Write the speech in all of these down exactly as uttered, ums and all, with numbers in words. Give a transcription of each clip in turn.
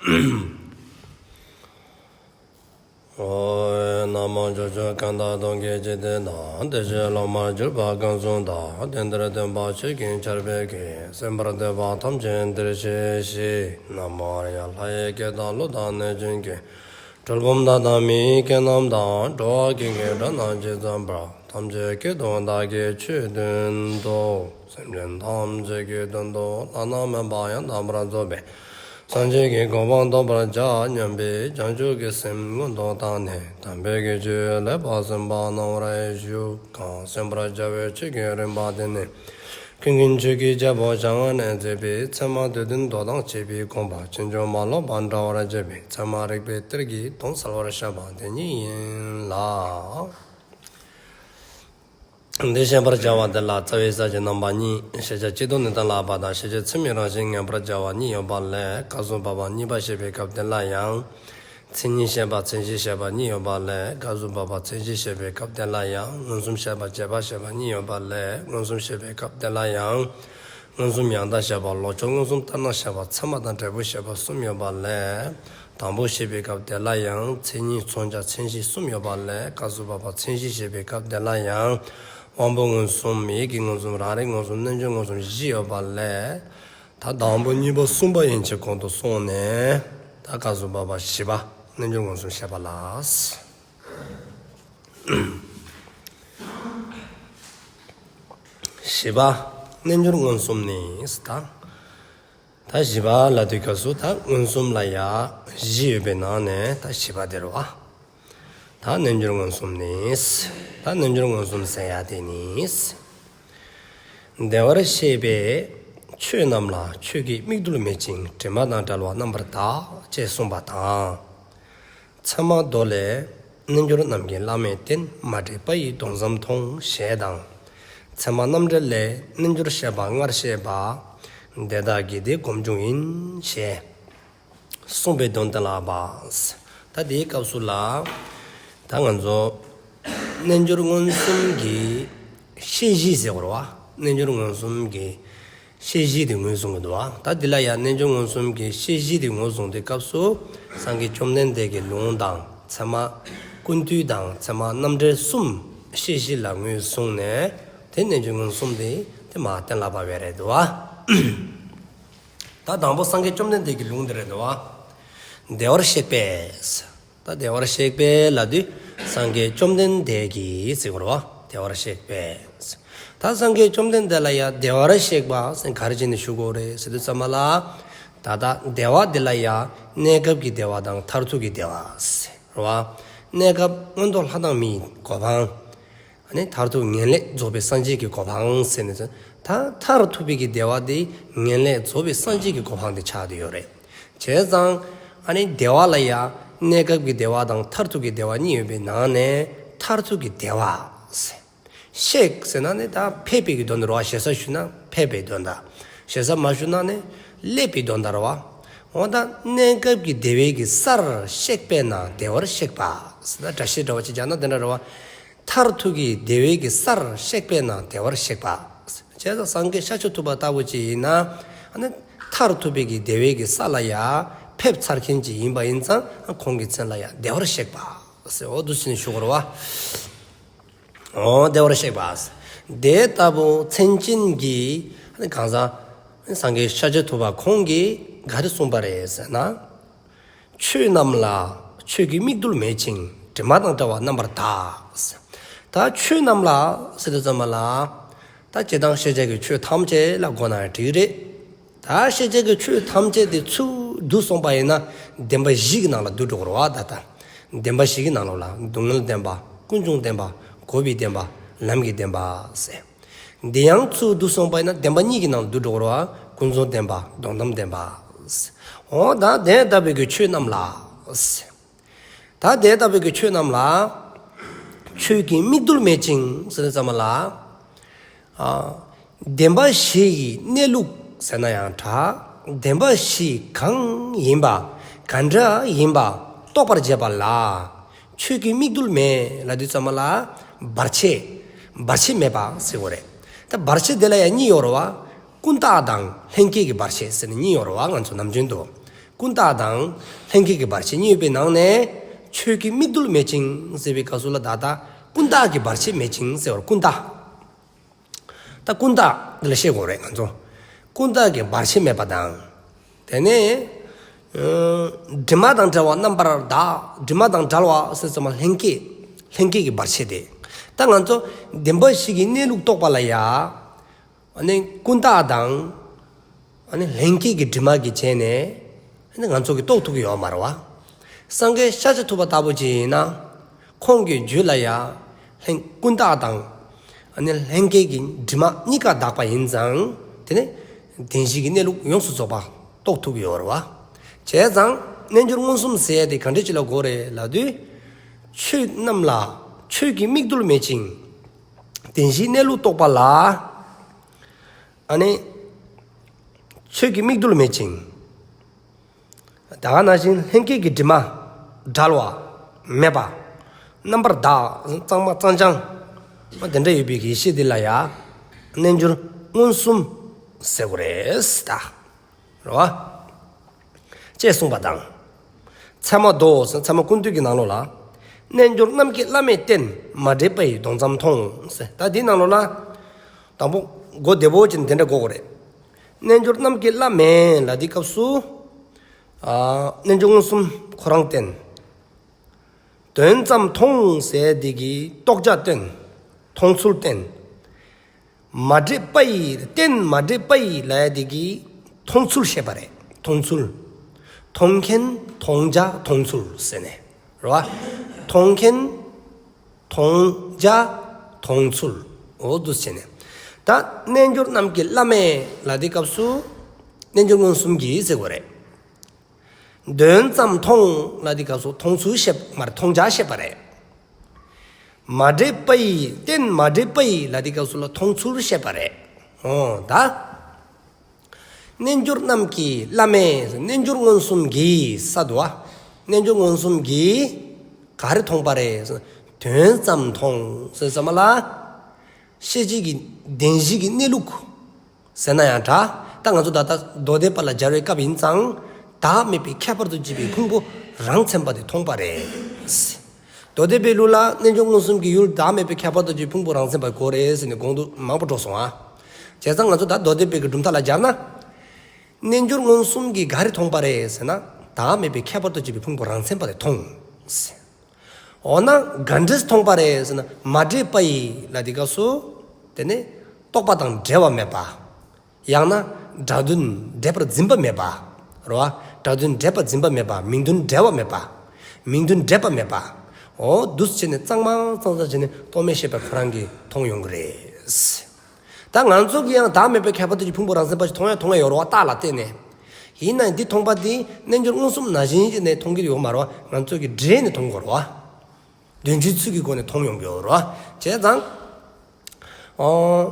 ཨོ། ན་མོ། ཕྱོགས་བཅུ་གང་དག་སྟོང་གི་འཇིག་རྟེན་དང་། དེ་བཞིན་ལོག་པར་གྱུར་པ་གང་བྱུང་དང་། དེ་འདིར་སྟོན་པ་ཆོས་ཀྱི་ཆར་འབེབས་ཀྱིས། གསན་པར་འདོད་པ་ཐམས་ཅད་འདིར་གཤེགས་ཤིག། ན་མོ་ཨཱརྱ། ལྷ་ཡི་སྐད་དང་ཀླུ་དང་གནོད་སྦྱིན་སྐད། གྲུལ་བུམ་དག་དང་མི་ཡི་སྐད་རྣམས་དང་། འགྲོ་བ་ཀུན་གྱི་སྒྲ་རྣམས་ཇི་ཙམ་པར། ཐམས་ཅད་སྐད་དུ་བདག་གིས་ཆོས་བསྟན་ཏོ། སེམས་ཅན་ཐམས་ཅད་ཀྱི་དོན་དུ་བླ་ན་མེད་པ་ཡང་དག་པར་རྫོགས་པའི་སངས་རྒྱས་ཀྱི་གོ་འཕང་ཐོབ་པར་བྱ་སྙམ་པའི་བྱང་ཆུབ་ཀྱི་སེམས་མངོན་དུ་བཏང་ནས་དམ་པའི་གི་ཆོས་ལེགས་པར་གསན་པར་གནང་བར་ཞུ། གང་གསན་པར་བྱ་བའི་ཆོས་ཀྱི་རིམ་པ་དེ་ནི། ཀུན་མཁྱེན་ཆོས་ཀྱི་རྒྱལ་པོ་ཞལ་སྔ་ནས་མཛད་པའི་ཚད་མ་སྡེ་བདུན་མདོ་དང་བཅས་པའི་དགོངས་པ་ཕྱིན་ཅི་མ་ལོག་པར་འགྲེལ་བར་བྱེད་པའི་ཚད་མ་རིགས་པའི་གཏེར་གྱི་དོན་གསལ་བར་བཤད་པ་དེ་ཉིད་ཡིན་ལ། འདི་བཤད་པར་བྱ་བ་དེ་ལ་རྩ་བའི་ས་བཅད་རྣམ་པ་གཉིས། ཤེས་བྱ་སྤྱི་ལྡོག་ནས་གཏན་ལ་དབབ་པ་དང་། ཤེས་བྱེད་ཚད་མའི་རང་བཞིན་ངེས་པར་བྱ་བ་གཉིས་ཡོད་པ་ལས། སྐབས་སུ་བབ་པ་གཉིས་པ་བཤད་པའི་སྐབས་དེ་ལ་ཡང་། མཚན་ཉིད་བཤད་པ་མཚན་གཞི་བཤད་པ་གཉིས་ཡོད་པ་ལས། སྐབས་སུ་བབ་པ་མཚན་གཞི་བཤད་པའི་སྐབས་དེ་ལ་ཡང་། མངོན་སུམ་བཤད་པ་རྗེས་དཔག་བཤད་པ་གཉིས་ཡོད་པ་ལས། མངོན་སུམ་བཤད་པའི་སྐབས་དེ་ལ་ཡང་། མངོན་སུམ་ཡང་དག་བཤད་པ། ལོག་ཕྱོགས་མངོན་སུམ་ལྟར་སྣང་བཤད་པ། ཚད་མ་དང་འབྲས་བུ་བཤད་པ་གསུམ་ཡོད་པ་ལས། དང་པོ་བཤད་པའི་སྐབས་དེ་ལ་ཡང་། མཚན་ཉིད་མཚོན་བྱ་མཚན་གཞི་གསུམ་ཡོད་པ་ལས། སྐབས་སུ་བབ་པ་མཚན་གཞི་བཤད་པའི་སྐབས་དེ་ལ་ཡང་། དབང་པོ་མངོན་སུམ། ཡིད་ཀྱི་མངོན་སུམ། རང་རིག་མངོན་སུམ། རྣལ་འབྱོར་མངོན་སུམ་བཞི་ཡོད་པ་ལས། ད་དང་པོ་གཉིས་པ་གསུམ་པ་ཡན་ཆད་གོང་དུ་སོང་ནས། ད་སྐབས་སུ་བབ་པ་བཞི་པ་རྣལ་འབྱོར་མངོན་སུམ་བཤད་པ་ལ། བཞི་པ་རྣལ་འབྱོར་མངོན་སུམ་ནི་ད། ད་བཞི་པ་ལ་དུས་སྐབས་སུ་ད་མངོན་སུམ་ལ་ཡང་བཞི་ཡོད་པའི་ནང་ནས་ད་བཞི་པ་དེ་རེད་བ། ད་རྣལ་འབྱོར་མངོན་སུམ་ནི། ད་རྣལ་འབྱོར་མངོན་སུམ་ཟེར་ཡ་དེ་ནི། བདེ་བར་གཤེགས་པས་ཆོས་རྣམས་ལ། ཆོས་ཀྱི་མིག་རྡུལ་མེད་ཅིང་། དྲི་མ་དང་བྲལ་བ་རྣམ་པར་དག་ཅེས་གསུངས་པ་དང་། ཚད་མ་མདོ་ལས། རྣལ་འབྱོར་རྣམས་ཀྱིས་བླ་མེད་བསྟེན། མ་འདྲེས་པ་ཡིས་སྟོང་ཙམ་མཐོང་། ཞེས་དང་། ཚད་མ་རྣམ་འགྲེལ་ལས། རྣལ་འབྱོར་བཤད་པ་སྔར་བཤད་པ། དེ་དག་གི་དེ་སྒོམ་བྱུང་ཡིན། ཞེས་གསུངས་པའི་དོན་གཏན་ལ་དབབ་པ། ད་དེའི་སྐབས་སུ་ལ། ད་ང་ཚོ་རྣལ་འབྱོར་མངོན་སུམ་གྱི་ཤེས་གཞི་ཟེར་བ་རེད་བ། རྣལ་འབྱོར་མངོན་སུམ་གྱི་ཤེས་གཞི་དེ་ངོས་བཟུང་གི་འདུག་བ། ད་འདི་ལ་ཡང་རྣལ་འབྱོར་མངོན་སུམ་གྱི་ཤེས་གཞི་དེ་ངོས་བཟུང་དུས་སྐབས་སུ། སངས་རྒྱས་བཅོམ་ལྡན་འདས་ཀྱི་ལུང་དང་། ཚད་མ་ཀུན་བཏུས་དང་། ཚད་མ་རྣམ་འགྲེལ་གསུམ་ཤེས་གཞི་ལ་ངོས་བཟུང་ནས། དེ་རྣལ་འབྱོར་མངོན་སུམ་དེ་དེ་མར་གཏན་ལ་དབབ་པ་རེད་འདུག་བ། ད་དང་པོ་སངས་རྒྱས་བཅོམ་ལྡན་འདས་ཀྱི་ལུང་དེ་རེད་འདུག་བ། བདེ་བར་གཤེགས་པས། ད་བདེ་བར་གཤེགས་པས་ལབ་དུས་སངས་རྒྱས་བཅོམ་ལྡན་འདས་ཀྱིས་ཟེར་བ་རེད་བ། བདེ་བར་གཤེགས་པས། ད་སངས་རྒྱས་བཅོམ་ལྡན་འདས་ལ་ཡང་བདེ་བར་གཤེགས་པ་ཟེར་ག་རེ་བྱས་ནས་ཞུ་དགོས་རེད་ཟེར་དུས་ཙམ་པ་ལ། ད་ལྟ་བདེ་བ་འདི་ལ་ཡང་གནས་སྐབས་ཀྱི་བདེ་བ་དང་མཐར་ཐུག་གི་བདེ་བ་ཟེར་བ། གནས་སྐབས་མངོན་མཐོ་ལྷ་དང་མིའི་གོ་འཕང་། ཨ་ནི་མཐར་ཐུག་ངེས་ལེགས་རྫོགས་པའི་སངས་རྒྱས་ཀྱི་གོ་འཕང་ཟེར་ནས། ད་མཐར་ཐུག་པའི་གི་བདེ་བ་དེ་ངེས་ལེགས་རྫོགས་པའི་སངས་རྒྱས་ཀྱི་གོ་འཕང་དེ་ཆགས་བསྡད་ཡོད་རེད། བྱས་ཙང་ཨ་ནི་བདེ་བ་ལ་ཡང་གནས་སྐབས་ཀྱི་བདེ་བ་དང་མཐར་ཐུག་གི་བདེ་བ་གཉིས་ཡོད་པའི་ནང་ནས་མཐར་ཐུག་གི་བདེ་བ་ཟེར། གཤེགས་ཟེར་ན་ནི་ད་ཕེབས་པའི་གི་དོན་དུ་རེད་བ། ཞེ་ས་ཞུས་ན་ཕེབས་པའི་དོན་དག་ཞེ་ས་མ་ཞུས་ན་ནི་སླེབས་པའི་དོན་དག་རེད་བ། འོ་ད་གནས་སྐབས་ཀྱི་བདེ་བའི་གི་སར་གཤེགས་པས་ན་བདེ་བར་གཤེགས་པ་ཟེར། ད་སྒྲ་བཤད་འདྲ་བ་ཅིག་སྦྱར་ན་དེ་འདྲ་རེད་བ། མཐར་ཐུག་གི་བདེ་བའི་གི་སར་གཤེགས་པས་ན་བདེ་བར་གཤེགས་པ། བྱས་ཙང་སངས་རྒྱས་ཤཱཀྱ་ཐུབ་པ་ལྟ་བུ་ཅིག་ཡིན་ན། ཨ་ནི་མཐར་ཐུག་པའི་གི་བདེ་བའི་གི་ས་ལ་ཡང་ཕེབས་ཚར་མཁན་ཅིག་ཡིན་པ་ཡིན་ཙང་ཁོང་གི་མཚན་ལ་ཡང་བདེ་བར་གཤེགས་པ་ཟེར། འོ་འདུག་སེ་ནས་ཞུ་དགོས་རེད་བ། འོ་བདེ་བར་གཤེགས་པ་ཟེར། དེ་ལྟ་བུ་མཚན་ཅན་གྱི་ཨ་ནི་གང་ཟག་སངས་རྒྱས་ཤཱཀྱ་ཐུབ་པ་ཁོང་གིས་ག་རེ་གསུངས་པ་རེད་ཟེར་ན། ཆོས་རྣམས་ལ་ཆོས་ཀྱི་མིག་རྡུལ་མེད་ཅིང་། དྲི་མ་དང་བྲལ་བ་རྣམ་པར་དག། ད་ཆོས་རྣམས་ལ་ཟེར་དུས་ཙམ་པ་ལ། ད་སྤྱིར་བཏང་ཤེས་བྱ་གི་ཆོས་ཐམས་ཅད་ལ་གོ་ན་ཡང་འགྲིག་རེད། ད་ཤེས་བྱ་གི་ཆོས་ཐམས་ཅད་དེ་ཚུར་བསྡུ་སོང་པ་ཡིན་ན་བདེན་པ་བཞི་གི་ནང་ལ་བསྡུ་འགྲོ་གི་རེད་བ། ད་ལྟ་བདེན་པ་བཞི་གི་ནང་ལོགས་ལ་སྡུག་བསྔལ་བདེན་པ། ཀུན་འབྱུང་བདེན་པ། འགོག་པའི་བདེན་པ། ལམ་གྱི་བདེན་པ་ཟེར། འདི་ཡང་ཚུར་བསྡུ་སོང་པ་ཡིན་ན་བདེན་པ་གཉིས་ཀྱི་ནང་ལ་བསྡུ་འགྲོ་གི་རེད་བ། ཀུན་རྫོབ་བདེན་པ། སྡོམ་དམ་བདེན་པ། འོ་ད་དེ་ལྟ་བུའི་གི་ཆོས་རྣམས་ལ། ད་དེ་ལྟ་བུའི་གི་ཆོས་རྣམས་ལ། ཆོས་ཀྱི་མིག་རྡུལ་མེད་ཅིང་ཟེར་དུས་ཙམ་པ་ལ། ཨ། བདེན་པ་བཞི་ཡི་གནས་ལུགས་ཟེར་ན་ཡང་འདྲ། བདེན་པ་བཞི་གང་ཡིན་པ། ག་འདྲ་ཡིན་པ་རྟོགས་པར་བྱེད་པ་ལ། ཆོས་ཀྱི་མིག་རྡུལ་མེད་ལབ་དུས་ཙམ་པ་ལ་བར་ཆད། བར་ཆད་མེད་པ་ཟེར་དགོས་རེད། ད་བར་ཆད་དེ་ལ་ཡང་གཉིས་ཡོད་རེད་བ། ཀུན་བརྟགས་དང་ལྷན་སྐྱེས་ཀྱི་བར་ཆད་ཟེར་ནས་གཉིས་ཡོད་རེད་བ། ང་ཚོ་ནམ་རྒྱུན་དུ་ ཀུན་བརྟགས་དང་ལྷན་སྐྱེས་ཀྱི་བར་ཆད་གཉིས་ཡོད་པའི་ནང་ནས་ཆོས་ཀྱི་དམིགས་རྡུལ་མེད་ཅིང་ཟེར་བའི་སྐབས་སུ་ལ་ད་ལྟ་ཀུན་བརྟགས་ཀྱི་བར་ཆད་མེད་ཅིང་ཟེར་བར་ཀུན་བརྟགས། ད་ཀུན་བརྟགས་འདི་ལ་ཤེས་དགོས་རེད་ང་ཚོ། ཀུན་བརྟགས་ཀྱི་བར་ཆད་མེད་པ་དང་། དེ་ནས་ཨ་དྲི་མ་དང་བྲལ་བ་རྣམ་པར་དག། དྲི་མ་དང་བྲལ་བ་ཟེར་ཙམ་ལྷན་སྐྱེས། ལྷན་སྐྱེས་ཀྱི་བར་ཆད་དེ། ད་ང་ཚོ་བདེན་པ་བཞི་གི་གནས་ལུགས་རྟོགས་པ་ལ་ཡ། ཨ་ནི་ཀུན་བརྟགས་དང་། ཨ་ནི་ལྷན་སྐྱེས་ཀྱི་དྲི་མ་གིས་བྱས་ནས། ཨ་ནི་ང་ཚོ་གིས་རྟོགས་ཐུབ་ཀྱི་ཡོད་མ་རེད་བ། སངས་རྒྱས་ཤཱཀྱ་ཐུབ་པ་ལྟ་བུ་ཅིག་ཡིན་ན། ཁོང་གི་རྒྱུད་ལ་ཡ། ལྷན་ཀུན་བརྟགས་དང་། ཨ་ནི་ལྷན་སྐྱེས་ཀྱི་དྲི་མ་གཉིས་ཀ་དག་པ་ཡིན་ཙང་། དེ་ནི་བདེན་བཞི་གི་གནས་ལུགས་ཡོངས་སུ་རྫོགས་པ་རྟོགས་ཐུབ་ཀྱི་ཡོད་རེད་བ། བྱས་ཙང་རྣལ་འབྱོར་མངོན་སུམ་ཟེར་ཡ་དེ་ག་འདྲ་ཅིག་ལ་གོ་རེད་ལབ་དུས། ཆོས་རྣམས་ལ་ཆོས་ཀྱི་དམིགས་རྡུལ་མེད་ཅིང་། བདེན་བཞིའི་གནས་ལུགས་རྟོགས་པ་ལ། ཨ་ནི་ཆོས་ཀྱི་དམིགས་རྡུལ་མེད་ཅིང་། ད་ག་ནང་བཞིན་ལྷན་སྐྱེས་ཀྱི་དྲི་མ་བྲལ་བ་མེད་པ། རྣམ་པར་དག་གཙང་མ་གཙང་རྐྱང་། དེ་འདྲ་ཡོད་པའི་གི་ཡེ་ཤེས་འདི་ལ་ཡ། རྣལ་འབྱོར་མངོན་སུམ་ཟེར་དགོས་རེད་ད། རེད་བ། ཅེས་གསུངས་པ་དང་། ཚད་མ་མདོ་ཟེར་ཚད་མ་ཀུན་བཏུས་ཀྱི་ནང་ལོགས་ལ། རྣལ་འབྱོར་རྣམས་ཀྱིས་བླ་མེད་བསྟེན། མ་འདྲེས་པ་ཡིས་མདོ་ཙམ་མཐོང་། ཟེར་ད་འདིའི་ནང་ལོགས་ལ། དང་པོ་གོ་བདེ་པོ་ཅིག་དེ་འདྲ་གོ་དགོས་རེད། རྣལ་འབྱོར་རྣམས་ཀྱིས་བླ་མེད་ལབ་དུས་སྐབས་སུ། ཨ་རྣལ་འབྱོར་མངོན་སུམ་ཁོ་རང་བསྟེན། མདོ་ཙམ་མཐོང་ཟེར་དེ་གི་རྟོགས་བྱ་བསྟན། མཐོང་ཚུལ་བསྟན། མ་འདྲེས་པ་ཡིས་བསྟེན། མ་འདྲེས་པ་ཡིས་ལབ་ཡ་དེ་གི་མཐོང་ཚུལ་བཤད་པ་རེད། མཐོང་ཚུལ། མཐོང་མཁན་མཐོང་བྱ་མཐོང་ཚུལ་ཟེར་ནས། རེད་བ། མཐོང་མཁན་མཐོང་བྱ་མཐོང་ཚུལ། འོ་འདུག་སེ་བྱས་ནས། ད་རྣལ་འབྱོར་རྣམས་ཀྱིས་བླ་མེད་ལབ་དུས་སྐབས་སུ། རྣལ་འབྱོར་མངོན་སུམ་གྱིས་ཟེར་དགོས་རེད། མདོ་ཙམ་མཐོང་ལབ་དུས་སྐབས་སུ་མཐོང་ཚུལ་བཤད་མ་རེད། མཐོང་བྱ་བཤད་པ་རེད། མ་འདྲེས་པ་ཡིས་བསྟེན། མ་འདྲེས་པ་ཡིས་ལབ་དུས་སྐབས་སུ་ལ་མཐོང་ཚུལ་བཤད་པ་རེད། འོ་ད། རྣལ་འབྱོར་རྣམས་ཀྱིས་བླ་མེད། རྣལ་འབྱོར་མངོན་སུམ་གྱིས་ས་དུ་བ། རྣལ་འབྱོར་མངོན་སུམ་གྱིས་ག་རེ་མཐོང་པ་རེད། མདོ་ཙམ་མཐོང་ཟེར་ཙམ་ལ། ཤེས་བྱེད་ཀྱི་བདེན་བཞི་གི་གནས་ལུགས་ཟེར་ན་ཡང་འདྲ། ད་ང་ཚོ་ད་ལྟ་མདོ་སྡེ་པ་ལ་སྦྱར་བའི་སྐབས་ཡིན་ཙང་། བདག་མེད་པའི་ཁྱད་པར་དུ་བྱས་པའི་ཕུང་པོ་རང་མཚན་པ་དེ་མཐོང་པ་རེད། མདོ་སྡེ་པའི་ལུགས་ལ་རྣལ་འབྱོར་མངོན་སུམ་གྱི་ཡུལ་བདག་མེད་པའི་ཁྱད་པར་དུ་བྱས་པའི་ཕུང་པོ་རང་མཚན་པ་དགོས་རེད་ཟེར་ནས་གོང་དུ་མང་པོ་འགྲོ་སོང་ཨ། བྱས་ཙང་ང་ཚོ་ད་མདོ་སྡེ་པའི་གི་གྲུབ་མཐའ་ལ་སྦྱར་ན། རྣལ་འབྱོར་མངོན་སུམ་གྱིས་ག་རེ་མཐོང་པ་རེད་ཟེར་ན། བདག་མེད་པའི་ཁྱད་པར་དུ་བྱས་པའི་ཕུང་པོ་རང་མཚན་པ་དེ་མཐོང་། འོ་ན་ག་འདྲས་མཐོང་པ་རེད་ཟེར་ན། མ་འདྲེས་པ་ཡིས་ལབ་དུས་སྐབས་སུ། དེ་ནི་རྟོག་པ་དང་བྲལ་བ་མེད་པ། ཡང་ན་སྒྲ་དོན་འདྲེས་པར་འཛིན་པ་མེད་པ། རེད་བ། སྒྲ་དོན་འདྲེས་པར་འཛིན་པ་མེད་པ། མིང་དོན་འབྲེལ་བ་མེད་པ། མིང་དོན་འདྲེས་པ་མེད་པ། འོ་འདུག་སེ་བྱས་ནས་གཙང་མ་གཙང་རྐྱང་བྱས་ནས་རྟོག་མེད་ཤེས་པ་ཁོ་རང་གིས་མཐོང་ཡོང་གི་རེད། ད་ང་ཚོ་གིས་ཡང་བདག་མེད་པའི་ཁྱད་པར་དུ་བྱས་ཕུང་པོ་རང་མཚན་པ་ཞིག་མཐོང་ཡ་མཐོང་ཡ་ཡོད་རེད་བ། རྟགས་ལ་བརྟེན་ནས། ཡིན་ནའང་འདི་མཐོང་པ་འདི་རྣལ་འབྱོར་མངོན་སུམ་ནང་བཞིན་ཞིག་ནས་མཐོང་གི་ཡོད་མ་རེད་བ། ང་ཚོ་གིས་འདྲེས་ནས་མཐོང་དགོས་རེད་བ། དོན་སྤྱིའི་ཚུལ་གྱི་སྒོ་ནས་མཐོང་ཡོང་གི་ཡོད་རེད་བ། བྱས་ཙང་། ཨོ།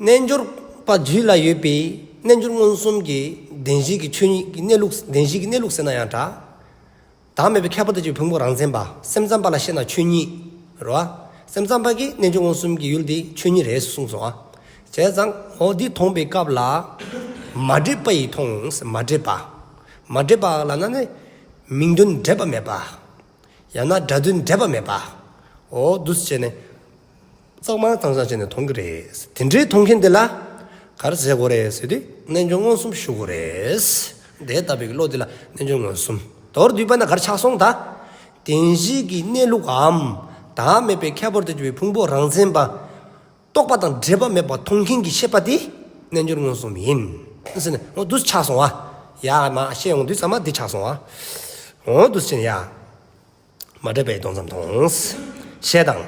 རྣལ་འབྱོར་པ་རྒྱུད་ལ་ཡོད་པའི་རྣལ་འབྱོར་མངོན་སུམ་གྱི་བདེན་བཞི་གི་ཆོས་ཉིད་ཀྱི་གནས་ལུགས། བདེན་བཞི་གི་གནས་ལུགས་ཟེར་ན་ཡང་འདྲ། བདག་མེད་པའི་ཁྱད་པར་དུ་བྱས་པའི་ཕུང་པོ་རང་མཚན་པ། སེམས་ཙམ་པ་ལ་བཤད་ན་ཆོས་ཉིད་རེད་བ། སེམས་ཙམ་པ་གིས་རྣལ་འབྱོར་མངོན་སུམ་གྱི་ཡུལ་དེ་ཆོས་ཉིད་རེད་གསུངས་སོང་ཨ། བྱས་ཙང་འོ་འདི་མཐོང་པའི་སྐབས་ལ། མ་འདྲེས་པ་ཡིས་མཐོང་། མ་འདྲེས་པ། མ་འདྲེས་པ་ལབ་ན་ནི། མིང་དོན་འདྲེས་པ་མེད་པ། ཡང་ན་སྒྲ་དོན་འདྲེས་པ་མེད་པ། འོ་འདུག་སེ་བྱས་ནས། གཙང་མ་གཙང་རྐྱང་བྱས་ནས་མཐོང་གི་རེད། དེ་འདྲའི་མཐོང་མཁན་དེ་ལ་ག་རེ་ཟེར་དགོས་རེད་ཟེར་དུས། རྣལ་འབྱོར་མངོན་སུམ་ཞུ་དགོས་རེད། དེ་ལྟ་བུའི་བློ་དེ་ལ་རྣལ་འབྱོར་མངོན་སུམ། མདོར་བསྡུས་པ་ན་ག་རེ་ཆགས་སོང་ད། བདེན་བཞི་གི་གནས་ལུགས་འམ། བདག་མེད་པའི་ཁྱད་པར་དུ་གྱུར་པའི་ཕུང་པོ་རང་མཚན་པ། རྟོག་པ་དང་འདྲེས་པ་མེད་པ་མཐོང་མཁན་གྱི་ཤེས་པ་དེ་རྣལ་འབྱོར་མངོན་སུམ་ཡིན། ཟེར་ནས་འོ་འདུག་ཆགས་སོང་བ། ཡ་མ་བཤད་ཡོང་དུས་ཚང་མ་འདི་ཆགས་སོང་བ། འོ་འདུག་ཟེར་ཡ། མ་འདྲེས་པའི་མདོ་ཙམ་མཐོང་། ཞེས་དང་།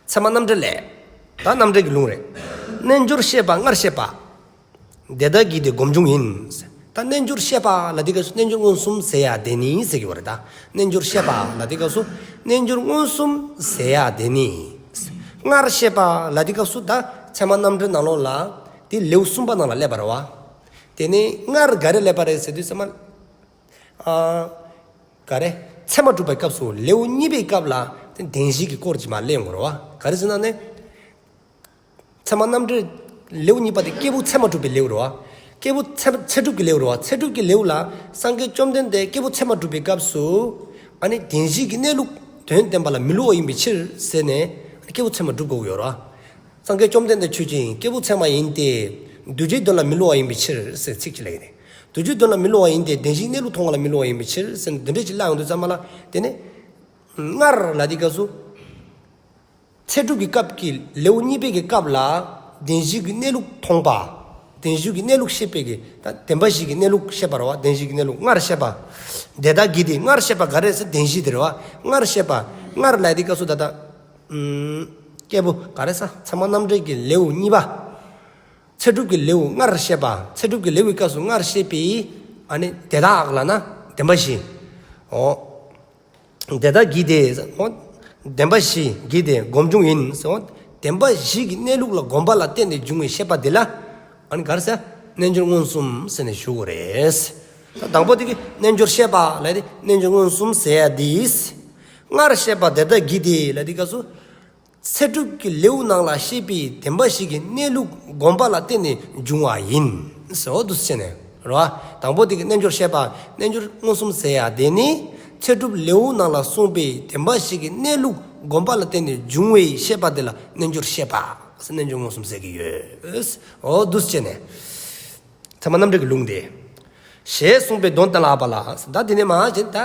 ཚད་མ་རྣམ་འགྲེལ་ལས། ད་རྣམ་འགྲེལ་གྱི་ལུང་རེད། རྣལ་འབྱོར་ཤེས་པ་སྔར་བཤད་པ། དེ་དག་གི་དེ་སྒོམ་བྱུང་ཡིན། ད་རྣལ་འབྱོར་ཤེས་པ་ལབ་དུས་སྐབས་སུ་རྣལ་འབྱོར་མངོན་སུམ་ཟེར་ཡ་དེ་ནི་ཟེར་གྱི་ཡོད་རེད་ད། རྣལ་འབྱོར་ཤེས་པ་ལབ་དུས་སྐབས་སུ་རྣལ་འབྱོར་མངོན་སུམ་ཟེར་ཡ་དེ་ནི། སྔར་བཤད་པ་ལབ་དུས་སྐབས་སུ་ད་ཚད་མ་རྣམ་འགྲེལ་ནང་ལོགས་ལ་དེ་ལེའུ་གསུམ་པ་ནང་ལ་སླེབས་པ་རེད་བ། དེ་ནས་སྔར་ག་རེ་སླེབས་པ་རེད་ཟེར་དུས་ཚད་མ། ཨ། ག་རེ། ཚད་མ་གྲུབ་པའི་སྐབས་སུ་ལེའུ་གཉིས་པའི་སྐབས་ལ་དེ་བདེན་བཞི་གི་སྐོར་གྱི་མར་གླེང་ཡོང་གི་རེད་བ། ག་རེ་ཟེར་ན་ནི། ཚད་མ་རྣམ་འགྲེལ་ལེའུ་གཉིས་པ་དེ་སྐྱེས་བུ་ཚད་མ་གྲུབ་པའི་ལེའུ་རེད་བ། སྐྱེས་བུ་ཚད་ཚད་གྲུབ་ཀྱི་ལེའུ་རེད་བ། ཚད་གྲུབ་ཀྱི་ལེའུ་ལ་སངས་རྒྱས་བཅོམ་ལྡན་འདས་སྐྱེས་བུ་ཚད་མ་གྲུབ་པའི་སྐབས་སུ་ཨ་ནི་བདེན་བཞི་གི་གནས་ལུགས་དོན་བསྟན་པ་ལ་མི་སླུ་བ་ཡིན་པའི་ཕྱིར་ཟེར་ནས་སྐྱེས་བུ་ཚད་མ་གྲུབ་དགོས་ཀྱི་ཡོད་རེད་བ། སངས་རྒྱས་བཅོམ་ལྡན་འདས་ཆོས་ཅན། སྐྱེས་བུ་ཚད་མ་ཡིན་ཏེ། འདུ་བྱེད་དོན་ལ་མི་སླུ་བ་ཡིན་པའི་ཕྱིར་ཟེར་ཚིག་ཅིག་ལ་ཡིན་ནས། འདུ་བྱེད་དོན་ལ་མི་སླུ་བ་ཡིན་ཏེ། བདེན་བཞིའི་གནས་ལུགས་མཐོང་བ་ལ་མི་སླུ་བ་ཡིན་པའི་ཕྱིར་ཟེར་ནས་འདི་འདྲ་ཅིག་ལབ་ཡོང་དུས་ཙམ་པ་ལ་དེ་ནས་སྔར་ལ་དེའི་སྐབས་སུ། ཚད་གྲུབ་ཀྱི་སྐབས་ཀྱི་ལེའུ་གཉིས་པའི་གི་སྐབས་ལ་བདེན་བཞི་གི་གནས་ལུགས་མཐོང་པ། བདེན་བཞི་གི་གནས་ལུགས་བཤད་པའི་གི་ད་བདེན་པ་བཞི་གི་གནས་ལུགས་བཤད་པ་རེད་བ། བདེན་བཞི་གི་གནས་ལུགས་སྔར་བཤད་པ། དེ་དག་གིས་ཏེ། སྔར་བཤད་པ་ག་རེ་ཟེར། བདེན་བཞི་དེ་རེད་བ། སྔར་བཤད་པ། སྔར་ལ་དེའི་སྐབས་སུ་ད་ལྟ་ཨུམ། སྐྱེས་བུ་ག་རེ་ཟེར། ཚད་མ་རྣམ་འགྲེལ་གྱི་ལེའུ་གཉིས་པ། ཚད་གྲུབ་ཀྱི་ལེའུ་སྔར་བཤད་པ། ཚད་གྲུབ་ཀྱི་ལེའུའི་སྐབས་སུ་སྔར་བཤད་པའི་ཨ་ནི་དེ་དག་ལབ་ན་བདེན་པ་བཞི། འོ། དེ་དག་གིས་ཏེ། འོ། བདེན་པ་བཞི་གིས་ཏེ་སྒོམ་བྱུང་ཡིན་ཟེར། འོ། བདེན་པ་བཞི་གི་གནས་ལུགས་ལ་གོམས་པ་ལ་བརྟེན་ནས་བྱུང་བའི་ཤེས་པ་དེ་ལ་ཨ་ནི་ག་རེ་ཟེར། རྣལ་འབྱོར་མངོན་སུམ་ཟེར་ནས་ཞུ་དགོས་རེད། ད་དང་པོ་དེ་གི་རྣལ་འབྱོར་ཤེས་པ་ལབ་དེ་རྣལ་འབྱོར་མངོན་སུམ་ཟེར་ཡ་དེ། སྔར་བཤད་པ་དེ་དག་གིས་ཏེ་ལབ་དེའི་སྐབས་སུ། ཚད་གྲུབ་ཀྱི་ལེའུ་ནང་ལ་བཤད་པའི་བདེན་པ་བཞི་གི་གནས་ལུགས་གོམས་པ་ལ་བརྟེན་ནས་བྱུང་བ་ཡིན་ཟེར། འོ་འདུག་སེ་བྱས་ནས་རེད་བ། དང་པོ་དེ་གི་རྣལ་འབྱོར་ཤེས་པ། རྣལ་འབྱོར་མངོན་སུམ་ཟེར་ཡ་དེ་ནི་ཚད་གྲུབ་ལེའུ་ནང་ལ་གསུངས་པའི་བདེན་པ་བཞི་གི་གནས་ལུགས་གོམས་པ་ལ་བརྟེན་ནས་བྱུང་བའི་ཤེས་པ་དེ་ལ་རྣལ་འབྱོར་ཤེས་པ་ཟེར། རྣལ་འབྱོར་མངོན་སུམ་ཟེར་གྱི་ཡོད། འོ་འདུག་སེ་བྱས་ནས། ཚད་མ་རྣམ་འགྲེལ་གྱི་ལུང་དེ། ཞེས་གསུངས་པའི་དོན་བསྟན་ལ་བ་ལ། ད་དེ་ནས་མར་བྱས་ད།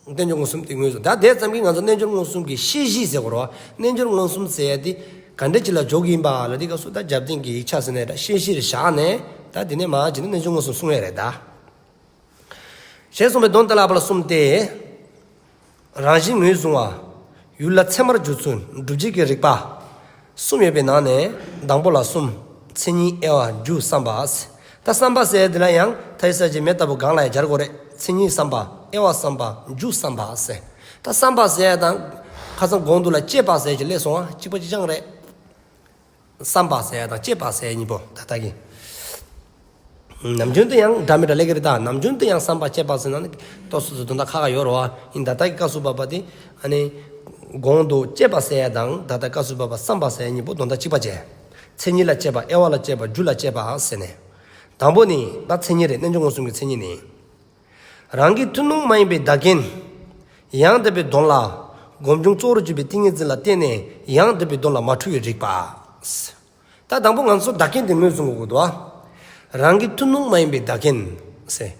རྣལ་འབྱོར་མངོན་སུམ་དེ་ངོས་བཟུང་། ད་དེ་ཙམ་གྱིས་ང་ཚོ་རྣལ་འབྱོར་མངོན་སུམ་གྱི་བཤད་གཞི་ཟེར་དགོས་རེད་བ། རྣལ་འབྱོར་མངོན་སུམ་ཟེར་ཡ་དེ་ག་འདྲ་ཅིག་ལ་འཇོག་གི་ཡིན་པ་ལབ་དེའི་སྐབས་སུ། ད་རྒྱབ་རྟེན་གྱི་ཡིག་ཆ་ཟེར་ནས་ད་བཤད་གཞི་རེ་བཞག་ནས། ད་དེ་ནས་མར་བྱས་ན་རྣལ་འབྱོར་མངོན་སུམ་གསུང་ཡ་རེད་ད། ཞེས་གསུངས་པའི་དོན་བསྟན་ལ་བ་ལ་གསུམ་སྟེ། རང་བཞིན་ངོས་བཟུང་བ། ཡུལ་ལ་ཚད་མར་འཇོག་ཚུལ། སྒྲུབ་བྱེད་ཀྱི་རིགས་པ། གསུམ་ཡོད་པའི་ནང་ནས་དང་པོ་ལ་གསུམ། མཚན་ཉིད་དབྱེ་བ་རྒྱུ་བསམ་པ། ད་བསམ་པ་ཟེར་དེ་ལ་ཡང་མཐའི་ས་བཅད་མེ་ལྟ་བུ་གང་ལ་ཡང་སྦྱར་དགོས་རེད། མཚན་ཉིད་བསམ་པ། དབྱེ་བ་བསམ་པ། རྒྱུ་བསམ་པ་ཟེར། ད་བསམ་པ་ཟེར་ཡ་དང་ཁ་སང་གོང་དུ་ལ་དཔྱད་པ་ཟེར་གྱི་སླེབས་སོང་བ། གཅིག་པ་གཅིག་རྐྱང་རེད། བསམ་པ་ཟེར་ཡ་དང་དཔྱད་པ་ཟེར་ཡ་གཉིས་པོ་ད་ལྟ་གི། ནམ་རྒྱུན་དུ་ཡང་འདྲ་མི་འདྲ་ལབ་ཀྱི་རེད་ད། ནམ་རྒྱུན་དུ་ཡང་བསམ་པ་དཔྱད་པ་ཟེར་ན་ནི་ཏོག་ཙམ་དོན་དག་ཁག་ཁག་ཡོད་རེད་བ། ཡིན་ད་ལྟ་གི་སྐབས་སུ་བབ་པ་དེ་ཨ་ནི་གོང་དུ་དཔྱད་པ་ཟེར་ཡ་དང་ད་ལྟ་སྐབས་སུ་བབ་པ་བསམ་པ་ཟེར་ཡ་གཉིས་པོ་དོན་དག་གཅིག་པ་བྱས། མཚན་ཉིད་ལ་དཔྱད་པ། དབྱེ་བ་ལ་དཔྱད་པ། རྒྱུ་ལ་དཔྱད་པ་ཟེར་ནས། དང་པོ་ནི་ད་མཚན་ཉིད་རེད། རྣལ་འབྱོར་མངོན་སུམ་གྱི་མཚན་ཉིད་ནི། རང་གི་ཐུན་མོང་མ་ཡིན་པའི་བདག་རྐྱེན་ཡང་དག་པའི་དོན་ལ་སྒོམ་བྱུང་གཙོ་བོར་གྱུར་པའི་ཏིང་ངེ་འཛིན་ལ་བརྟེན་ནས་ཡང་དག་པའི་དོན་ལ་མ་འཁྲུལ་བའི་རིག་པ། ད་དང་པོ་ང་ཚོ་བདག་རྐྱེན་དེ་ངོས་བཟུང་དགོས་འདུག་ཨ། རང་གི་ཐུན་མོང་མ་ཡིན་པའི་བདག་རྐྱེན་ཟེར།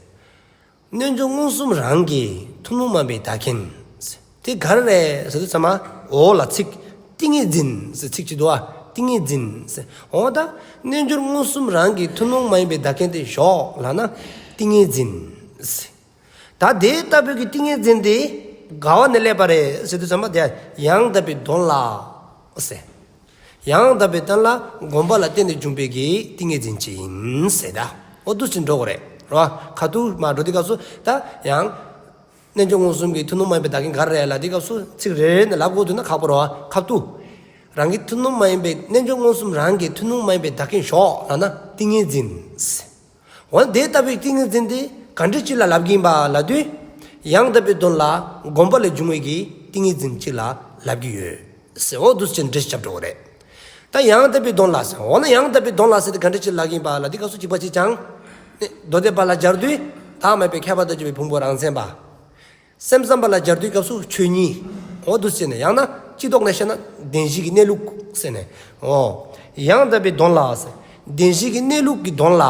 རྣལ་འབྱོར་མངོན་སུམ་རང་གི་ཐུན་མོང་མ་ཡིན་པའི་བདག་རྐྱེན་ཟེར། དེ་ག་རེ་རེད་ཟེར་དུས་ཙམ་པ་འོག་ལ་ཚིག་ཏིང་ངེ་འཛིན་ཟེར་ཚིག་ཅིག་འདུག་ཨ། ཏིང་ངེ་འཛིན་ཟེར། འོ་ད་རྣལ་འབྱོར་མངོན་སུམ་རང་གི་ཐུན་མོང་མ་ཡིན་པའི་བདག་རྐྱེན་དེ་ཞོག་ལབ་ན་ཏིང་ངེ་འཛིན་ཟེར། ད་དེ་ལྟ་བུའི་གི་ཏིང་ངེ་འཛིན་དེ་ག་བ་ནས་སླེབས་པ་རེད་ཟེར་དུས་ཙམ་པ་དེ་ཡང་དག་པའི་དོན་ལ་ཟེར། ཡང་དག་པའི་དོན་ལ་གོམས་པ་ལ་བརྟེན་ནས་བྱུང་བའི་གི་ཏིང་ངེ་འཛིན་ཅིག་ཡིན་ཟེར། ད་འོ་འདུག་སེ་འགྲོ་དགོས་རེད་རོ། ཁ་ཐུག་མར་འགྲོ་དུས་སྐབས་སུ་ད་ཡང་རྣལ་འབྱོར་མངོན་སུམ་གྱི་ཐུན་མོང་མ་ཡིན་པའི་བདག་རྐྱེན་ག་རེ་རེད་ལབ་དུས་སྐབས་སུ་ཚིག་རེ་རེ་ནས་ལབ་དགོས་འདུག་ན་ཁག་པོ་རེད་བ། ཁ་ཐུག་རང་གི་ཐུན་མོང་མ་ཡིན་པའི་རྣལ་འབྱོར་མངོན་སུམ་རང་གི་ཐུན་མོང་མ་ཡིན་པའི་བདག་རྐྱེན་ཞོག་ལབ་ན་ཏིང་ངེ་འཛིན། འོ་ན་དེ་ལྟ་བུའི་ཏིང་ངེ་འཛིན་དེ་ག་འདྲ་ཅིག་ལ་ལབ་ཀྱི་ཡིན་པ་ལབ་དུས། ཡང་དག་པའི་དོན་ལ་གོམས་པ་ལས་བྱུང་བའི་གི་ཏིང་ངེ་འཛིན་ཅིག་ལ་ལབ་ཀྱི་ཡོད་ཟེར། འོ་འདུག་སེ་བྱས་ནས་འགྲེལ་བཤད་རྒྱབ་འགྲོ་གི་རེད། ད་ཡང་དག་པའི་དོན་ལ་ཟེར། འོ་ན་ཡང་དག་པའི་དོན་ལ་ཟེར་དེ་ག་འདྲ་ཅིག་ལ་ལབ་ཀྱི་ཡིན་པ་ལབ་དུས་སྐབས་སུ་གཅིག་པ་གཅིག་རྐྱང་། མདོ་སྡེ་པ་ལ་སྦྱར་དུས་བདག་མེད་པའི་ཁྱད་པར་དང་བཅས་པའི་ཕུང་པོ་རང་མཚན་པ། སེམས་ཙམ་པ་ལ་སྦྱར་དུས་སྐབས་སུ་ཆོས་ཉིད། འོ་འདུག་སེ་བྱས་ནས། ཡང་ན་སྤྱི་ལྡོག་ནས་བཤད་ན་བདེན་བཞི་གི་གནས་ལུགས་ཟེར་ནས། འོ། ཡང་དག་པའི་དོན་ལ་ཟེར། བདེན་བཞི་གི་གནས་ལུགས་ཀྱི་དོན་ལ་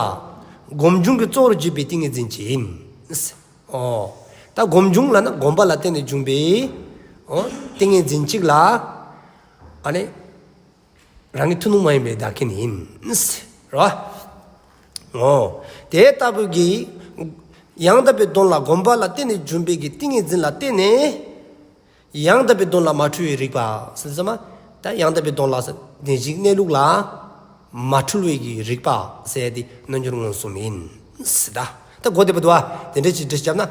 སྒོམ་བྱུང་གི་གཙོ་བོར་གྱུར་པའི་ཏིང་ངེ་འཛིན་ཅིག་ཡིན་ཟེར། འོ། ད་སྒོམ་བྱུང་ལབ་ན་གོམས་པ་ལ་བརྟེན་ནས་བྱུང་བའི། འོ། ཏིང་ངེ་འཛིན་ཅིག་ལ། ཨ་ནི། རང་གི་ཐུན་མོང་མ་ཡིན་པའི་བདག་རྐྱེན་ཡིན། རེད་བ། འོ། དེ་ལྟ་བུའི་གི་ཡང་དག་པའི་དོན་ལ་གོམས་པ་ལ་བརྟེན་ནས་བྱུང་བའི་གི་ཏིང་ངེ་འཛིན་ལ་བརྟེན་ནས། ཡང་དག་པའི་དོན་ལ་མ་འཁྲུལ་བའི་རིག་པ་ཟེར་ཙམ་པ། ད་ཡང་དག་པའི་དོན་ལ་ཟེར་བདེན་བཞིའི་གནས་ལུགས་ལ་མ་འཁྲུལ་བའི་གི་རིག་པ་ཟེར་དེ་རྣལ་འབྱོར་མངོན་སུམ་ཡིན་ཟེར། ད་ད་གོ་བདེ་པོ་འདུག་བ། དེ་འདྲ་ཅིག་འགྲེལ་བཤད་བརྒྱབ་ན།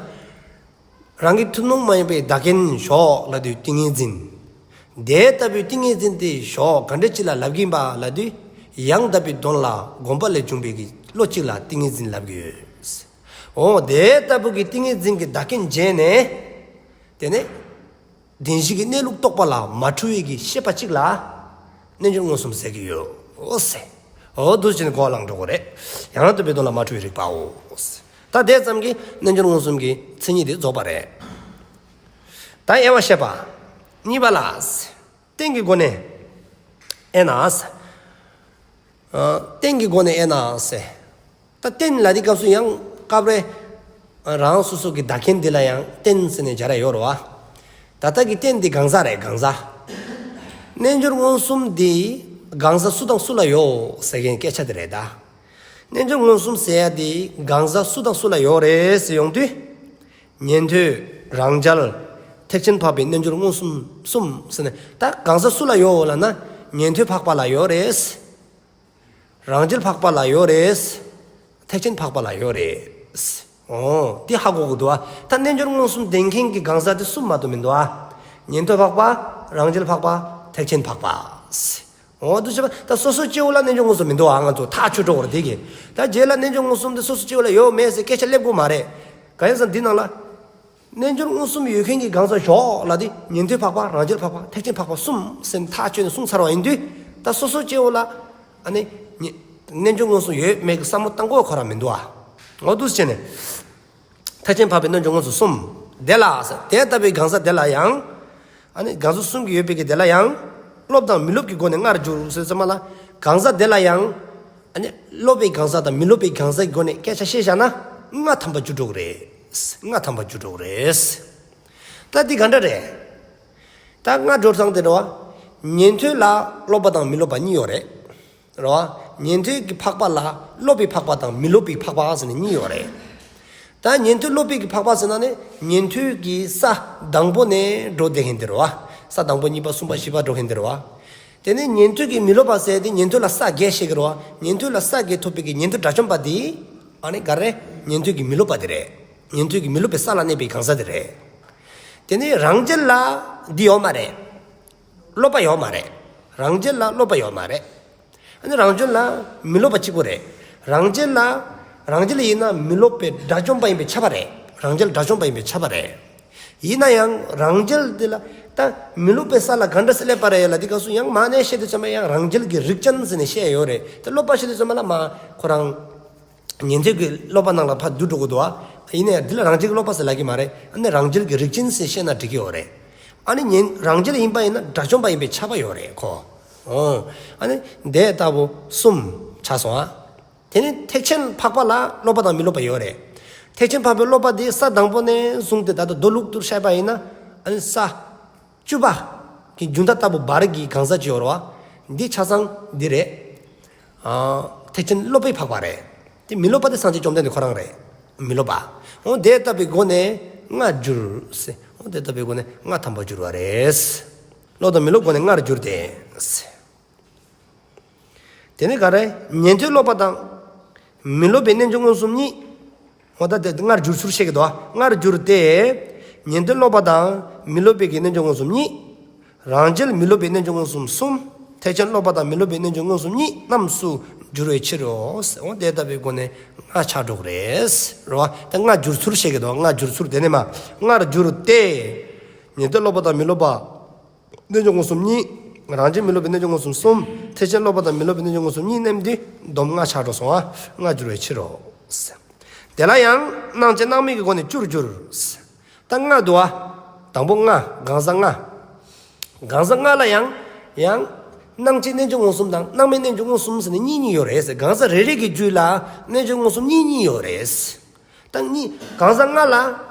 རང་གི་ཐུན་མོང་མ་ཡིན་པའི་བདག་རྐྱེན་ཞོག་ལབ་དུས་ཏིང་ངེ་འཛིན། དེ་ལྟ་བུའི་ཏིང་ངེ་འཛིན་དེ་ཞོག་ག་འདྲ་ཅིག་ལ་ལབ་ཀྱི་ཡིན་པ་ལབ་དུས། ཡང་དག་པའི་དོན་ལ་གོམས་པ་ལས་བྱུང་བའི་གི་བློ་གཅིག་ལ་ཏིང་ངེ་འཛིན་ལབ་ཀྱི་ཡོད། འོ་དེ་ལྟ་བུ་གི་ཏིང་ངེ་འཛིན་གྱི་བདག་རྐྱེན་བྱས་ནས། དེ་ནས་བདེན་བཞི་གི་གནས་ལུགས་རྟོགས་པ་ལ་མ་འཁྲུལ་བའི་གི་ཤེས་པ་གཅིག་ལ་རྣལ་འབྱོར་མངོན་སུམ་ཟེར་གྱི་ཡོད། འོ་ཟེར། འོ་འདུག་ཅིག་གོ་བླང་འགྲོ་དགོས་རེད། ཡང་དག་པའི་དོན་ལ་མ་འཁྲུལ་བའི་རིག་པའོ། ད་དེ་ཙམ་གྱིས་རྣལ་འབྱོར་མངོན་སུམ་གྱི་མཚན་ཉིད་དེ་རྫོགས་པ་རེད། ད་དབྱེ་བ་བཤད་པ། གཉིས་པ་ལ། རྟེན་གྱི་སྒོ་ནས་དབྱེ་ན། ཨ། རྟེན་གྱི་སྒོ་ནས་དབྱེ་ན་ཟེར། ད་རྟེན་ལ་དེའི་སྐབས་སུ་ཡང་སྐབས་རེ་རང་སོ་སོ་གི་བདག་རྐྱེན་འདི་ལ་ཡང་རྟེན་ཟེར་ནས་སྦྱར་ཡ་ཡོད་རེད་བ། ད་ལྟ་གི་རྟེན་འདི་གང་ཟག་རེད། གང་ཟག། རྣལ་འབྱོར་མངོན་སུམ་འདི་གང་ཟག་སུ་དང་སུ་ལ་ཡོད་ཟེར་མཁན་སྐད་ཆ་དེ་རེད་ད། རྣལ་འབྱོར་མངོན་སུམ་ཟེར་ཡ་དེ་གང་ཟག་སུ་དང་སུ་ལ་ཡོད་རེད་ཟེར་ཡོང་དུས། ཉན་ཐོས། རང་རྒྱལ། ཐེག་ཆེན་འཕགས་པའི་རྣལ་འབྱོར་མངོན་སུམ་གསུམ་ཟེར་ནས། ད་གང་ཟག་སུ་ལ་ཡོད་ལབ་ན། ཉན་ཐོས་འཕགས་པ་ལ་ཡོད་རེད། རང་རྒྱལ་འཕགས་པ་ལ་ཡོད་རེད། ཐེག་ཆེན་འཕགས་པ་ལ་ཡོད་རེད། འོ། འདི་ཧ་གོ་དགོས་འདུག་ཨ། ད་རྣལ་འབྱོར་མངོན་སུམ་ལྡན་མཁན་གྱི་གང་ཟག་དེ་གསུམ་མ་གཏོགས་མི་འདུག་ཨ། ཉན་ཐོས་འཕགས་པ། རང་རྒྱལ་འཕགས་པ། ཐེག་ཆེན་འཕགས་པ། འོ་འདུག་བྱས་པ། ད་སོ་སོ་སྐྱེ་བོ་ལ་རྣལ་འབྱོར་མངོན་སུམ་མི་འདུག་ཨ། ང་ཚོ་ཐག་ཆོད་འགྲོ་དགོས་རེད་དེ་གི། ད་རྗེས་ལ་རྣལ་འབྱོར་མངོན་སུམ་དེ་སོ་སོ་སྐྱེ་བོ་ལ་ཡོད་མེད་ཟེར་སྐད་ཆ་སླེབས་དགོས་མ་རེད། གང་ཡིན་ཟེར་ན་འདི་ནང་ལ། རྣལ་འབྱོར་མངོན་སུམ་ཡོད་མཁན་གྱི་གང་ཟག་ཞོག་ལབ་དེ་ཉན་ཐོས་འཕགས་པ། རང་རྒྱལ་འཕགས་པ། ཐེག་ཆེན་འཕགས་པ་གསུམ་ཟེར་ཐག་ཆོད་ནས་གསུངས་ཚར་བ་ཡིན་དུས། ད་སོ་སོ་སྐྱེ་བོ་ལ་ཨ་ནི་ཉན་རྣལ་འབྱོར་མངོན་སུམ་ཡོད་མེད་ཀྱི་བསམ་བློ་བཏང་དགོས་ཁོ་རང་མི་འདུག་ཨ། འོ་འདུག་བྱས་ནས། ཐེག་ཆེན་འཕགས་པའི་རྣལ་འབྱོར་མངོན་སུམ་གསུམ། དེ་ལ་ཟེར། དེ་ལྟ་བུའི་གང་ཟག་དེ་ལ་ཡང་། ཨ་ནི་གང་ཟག་གསུམ་གྱིས་ཡོད་པའི་གི་དེ་ལ་ཡང་། སློབ་དང་མི་སློབ་ཀྱི་སྒོ་ནས་ལྔར་འགྱུར་ཟེར་ཙམ་པ་ལ། གང་ཟག་དེ་ལ་ཡང་། ཨ་ནི་སློབ་པའི་གང་ཟག་དང་མི་སློབ་པའི་གང་ཟག་གི་སྒོ་ནས་སྐད་ཆ་བཤད་བཞག་ན། ལྔ་ཐམ་པ་འགྱུར་འགྲོ་གི་རེད། ལྔ་ཐམ་པ་འགྱུར་འགྲོ་གི་རེད། ད་འདི་ག་འདྲ་རེད། ད་ལྔ་འགྱུར་སྟངས་དེ་རེད་བ། ཉན་ཐོས་ལ་སློབ་པ་དང་མི་སློབ་པ་གཉིས་ཡོད་རེད། རེད་བ། ཉན་ཐོས་ཀྱི་འཕགས་པ་ལ་སློབ་པའི་འཕགས་པ་དང་མི་སློབ་པའི་འཕགས་པ་ཟེར་ནས་གཉིས་ཡོད་རེད། ད་ཉན་ཐོས་སློབ་པའི་གི་འཕགས་པ་ཟེར་ན་ནི་ཉན་ཐོས་ཀྱི་ས་དང་པོ་ནས་འགྲོ་བསྡད་མཁན་དེ་རེད་བ། ས་དང་པོ་གཉིས་པ་གསུམ་པ་བཞི་པ་འགྲོ་མཁན་དེ་རེད་བ། དེ་ནས་ཉན་ཐོས་ཀྱི་མི་སློབ་པ་ཟེར་དེ་ཉན་ཐོས་ལ་ས་བརྒྱད་བཤད་ཀྱི་རེད་བ། ཉན་ཐོས་ལ་ས་བརྒྱད་ཐོབ་པའི་གི་ཉན་ཐོས་དགྲ་བཅོམ་པ་དེ། ཨ་ནི་ག་རེ། ཉན་ཐོས་ཀྱི་མི་སློབ་པ་དེ་རེད། ཉན་ཐོས་ཀྱི་མི་སློབ་པའི་ས་ལ་གནས་པའི་གང་ཟག་དེ་རེད། དེ་ནས་རང་རྒྱལ་ལ་འདི་ཡོད་མ་རེད། སློབ་པ་ཡོད་མ་རེད། རང་རྒྱལ་ལ་སློབ་པ་ཡོད་མ་རེད། ཨ་ནི་རང་རྒྱལ་ལ་མི་སློབ་པ་གཅིག་པོ་རེད། རང་རྒྱལ་ལ། རང་རྒྱལ་ཡིན་ན་མི་སློབ་པའི་དགྲ་བཅོམ་པ་ཡིན་པས་ཁྱབ་པ་རེད། རང་རྒྱལ་དགྲ་བཅོམ་པ་ཡིན་པས་ཁྱབ་པ་རེད། ཡིན་ན་ཡང་རང་རྒྱལ་དེ་ལ་ད་མི་སློབ་པའི་ས་ལ་ག་འདྲ་སེ་སླེབས་པ་རེད་ལབ་དུས་སྐབས་སུ་ཡང་མ་ནས་བཤད་དུས་ཙམ་པ་ཡང་རང་རྒྱལ་གྱི་རིགས་ཅན་ཟེར་ནས་བཤད་ཡོད་རེད། ད་སློབ་པ་བཤད་དུས་ཙམ་པ་ལ་མ་ཁོ་རང་ཉན་ཐོས་ཀྱི་སློབ་པ་ནང་ལ་ཕར་བསྡུ་འགྲོ་གི་འདུག་ཨ། ཡིན་ནའི་འདི་ལ་རང་རྒྱལ་གྱི་སློབ་པ་ཟེར་ལབ་ཀྱི་མ་རེད། ཨ་ནི་རང་རྒྱལ་གྱི་རིགས་ཅན་ཟེར་བཤད་ན་འགྲིག་གི་ཡོད་རེད། ཨ་ནི་ཉན་རང་རྒྱལ་ཡིན་པ་ཡིན་ན་དགྲ་བཅོམ་པ་ཡིན་པས་ཁྱབ་པ་ཡོད་རེད་ཁོ། ཨོ། ཨ་ནི་དེ་ལྟ་བུ་གསུམ་ཆགས་སོང་ཨ། དེ་ནི་ཐེག་ཆེན་འཕགས་པ་ལ་སློབ་པ་དང་མི་སློབ་པ་ཡོད་རེད། ཐེག་ཆེན་འཕགས་པའི་སློབ་པ་དེ་ས་དང་པོ་ནས་བཟུང་སྟེ་ད་ལྟ་མདོ་ལུགས་ལྟར་བཤད་པ་ཡིན་ན། ཨ་ནི་ས་བཅུ་པ་གི་རྒྱུན་མཐའ་ལྟ་བུ་བར་གྱི་གང་ཟག་ཅིག་ཡོད་རེད་བ། འདི་ཆ་ཚང་འདི་རེད། ཨ། ཐེག་ཆེན་སློབ་པའི་འཕགས་པ་རེད། དེ་མི་སློབ་པ་དེ་སངས་རྒྱས་བཅོམ་ལྡན་འདས་ཁོ་རང་རེད། མི་སློབ་པ། འོ་དེ་ལྟ་བུའི་སྒོ་ནས་ལྔ་འགྱུར་ཟེར། འོ་དེ་ལྟ་བུའི་སྒོ་ནས་ལྔ་ཐམ་པ་འགྱུར་བ་རེད། སློབ་དང་མི་སློབ་སྒོ་ནས་ལྔར་འགྱུར་ཏེ། དེ་ནི་ག་རེ། ཉན་ཐོས་སློབ་པ་དང་། མི་སློབ་པའི་རྣལ་འབྱོར་མངོན་སུམ་གཉིས། འོ་ད་དེ་ལྔར་འགྱུར་ཚུལ་བཤད་ཀྱི་འདུག་བ། ལྔར་འགྱུར་ཏེ། ཉན་ཐོས་སློབ་པ་དང་མི་སློབ་པའི་གི་རྣལ་འབྱོར་མངོན་སུམ་གཉིས། རང་རྒྱལ་མི་སློབ་པའི་རྣལ་འབྱོར་མངོན་སུམ་གསུམ། ཐེག་ཆེན་སློབ་པ་དང་མི་སློབ་པའི་རྣལ་འབྱོར་མངོན་སུམ་གཉིས་རྣམས་སུ་འགྱུར་བའི་ཕྱིར་རོ། འོ་དེ་ལྟ་བུའི་སྒོ་ནས་ལྔ་ཆགས་འགྲོ་གི་རེད། རེད་བ། ད་ལྔར་འགྱུར་ཚུལ་བཤད་ཀྱི་འདུག་བ། ལྔར་འགྱུར་ཚུལ་དེ་ནས་མ། ལྔར་འགྱུར་ཏེ། ཉན་ཐོས་སློབ་པ་དང་མི་སློབ་པ། རྣལ་འབྱོར་མངོན་སུམ་གཉིས། རང་རྒྱལ་མི་སློབ་པའི་རྣལ་འབྱོར་མངོན་སུམ་གསུམ། ཐེག་ཆེན་སློབ་པ་དང་མི་སློབ་པའི་རྣལ་འབྱོར་མངོན་སུམ་གཉིས་རྣམས་ཏེ་སྡོམ་ལྔ་ཆགས་འགྲོ་སོང་ང་། ལྔར་འགྱུར་བའི་ཕྱིར་རོ། དེ་ལ་ཡང་སྣང་བཅས་སྣང་མེད་ཀྱི་སྒོ་ནས་བཅུར་འགྱུར། ད་ལྔ་འདུག་བ། དང་པོ་ལྔ། གང་ཟག་ལྔ། གང་ཟག་ལྔ་ལ་ཡང་། ཡང་། སྣང་བཅས་རྣལ་འབྱོར་མངོན་སུམ་དང་སྣང་མེད་རྣལ་འབྱོར་མངོན་སུམ་ཟེར་ནས་གཉིས་གཉིས་ཡོད་རེད་ཟེར། གང་ཟག་རེ་རེ་གི་རྒྱུད་ལ་རྣལ་འབྱོར་མངོན་སུམ་གཉིས་གཉིས་ཡོད་རེད། ད་གཉིས། གང་ཟག་ལྔ་ལ།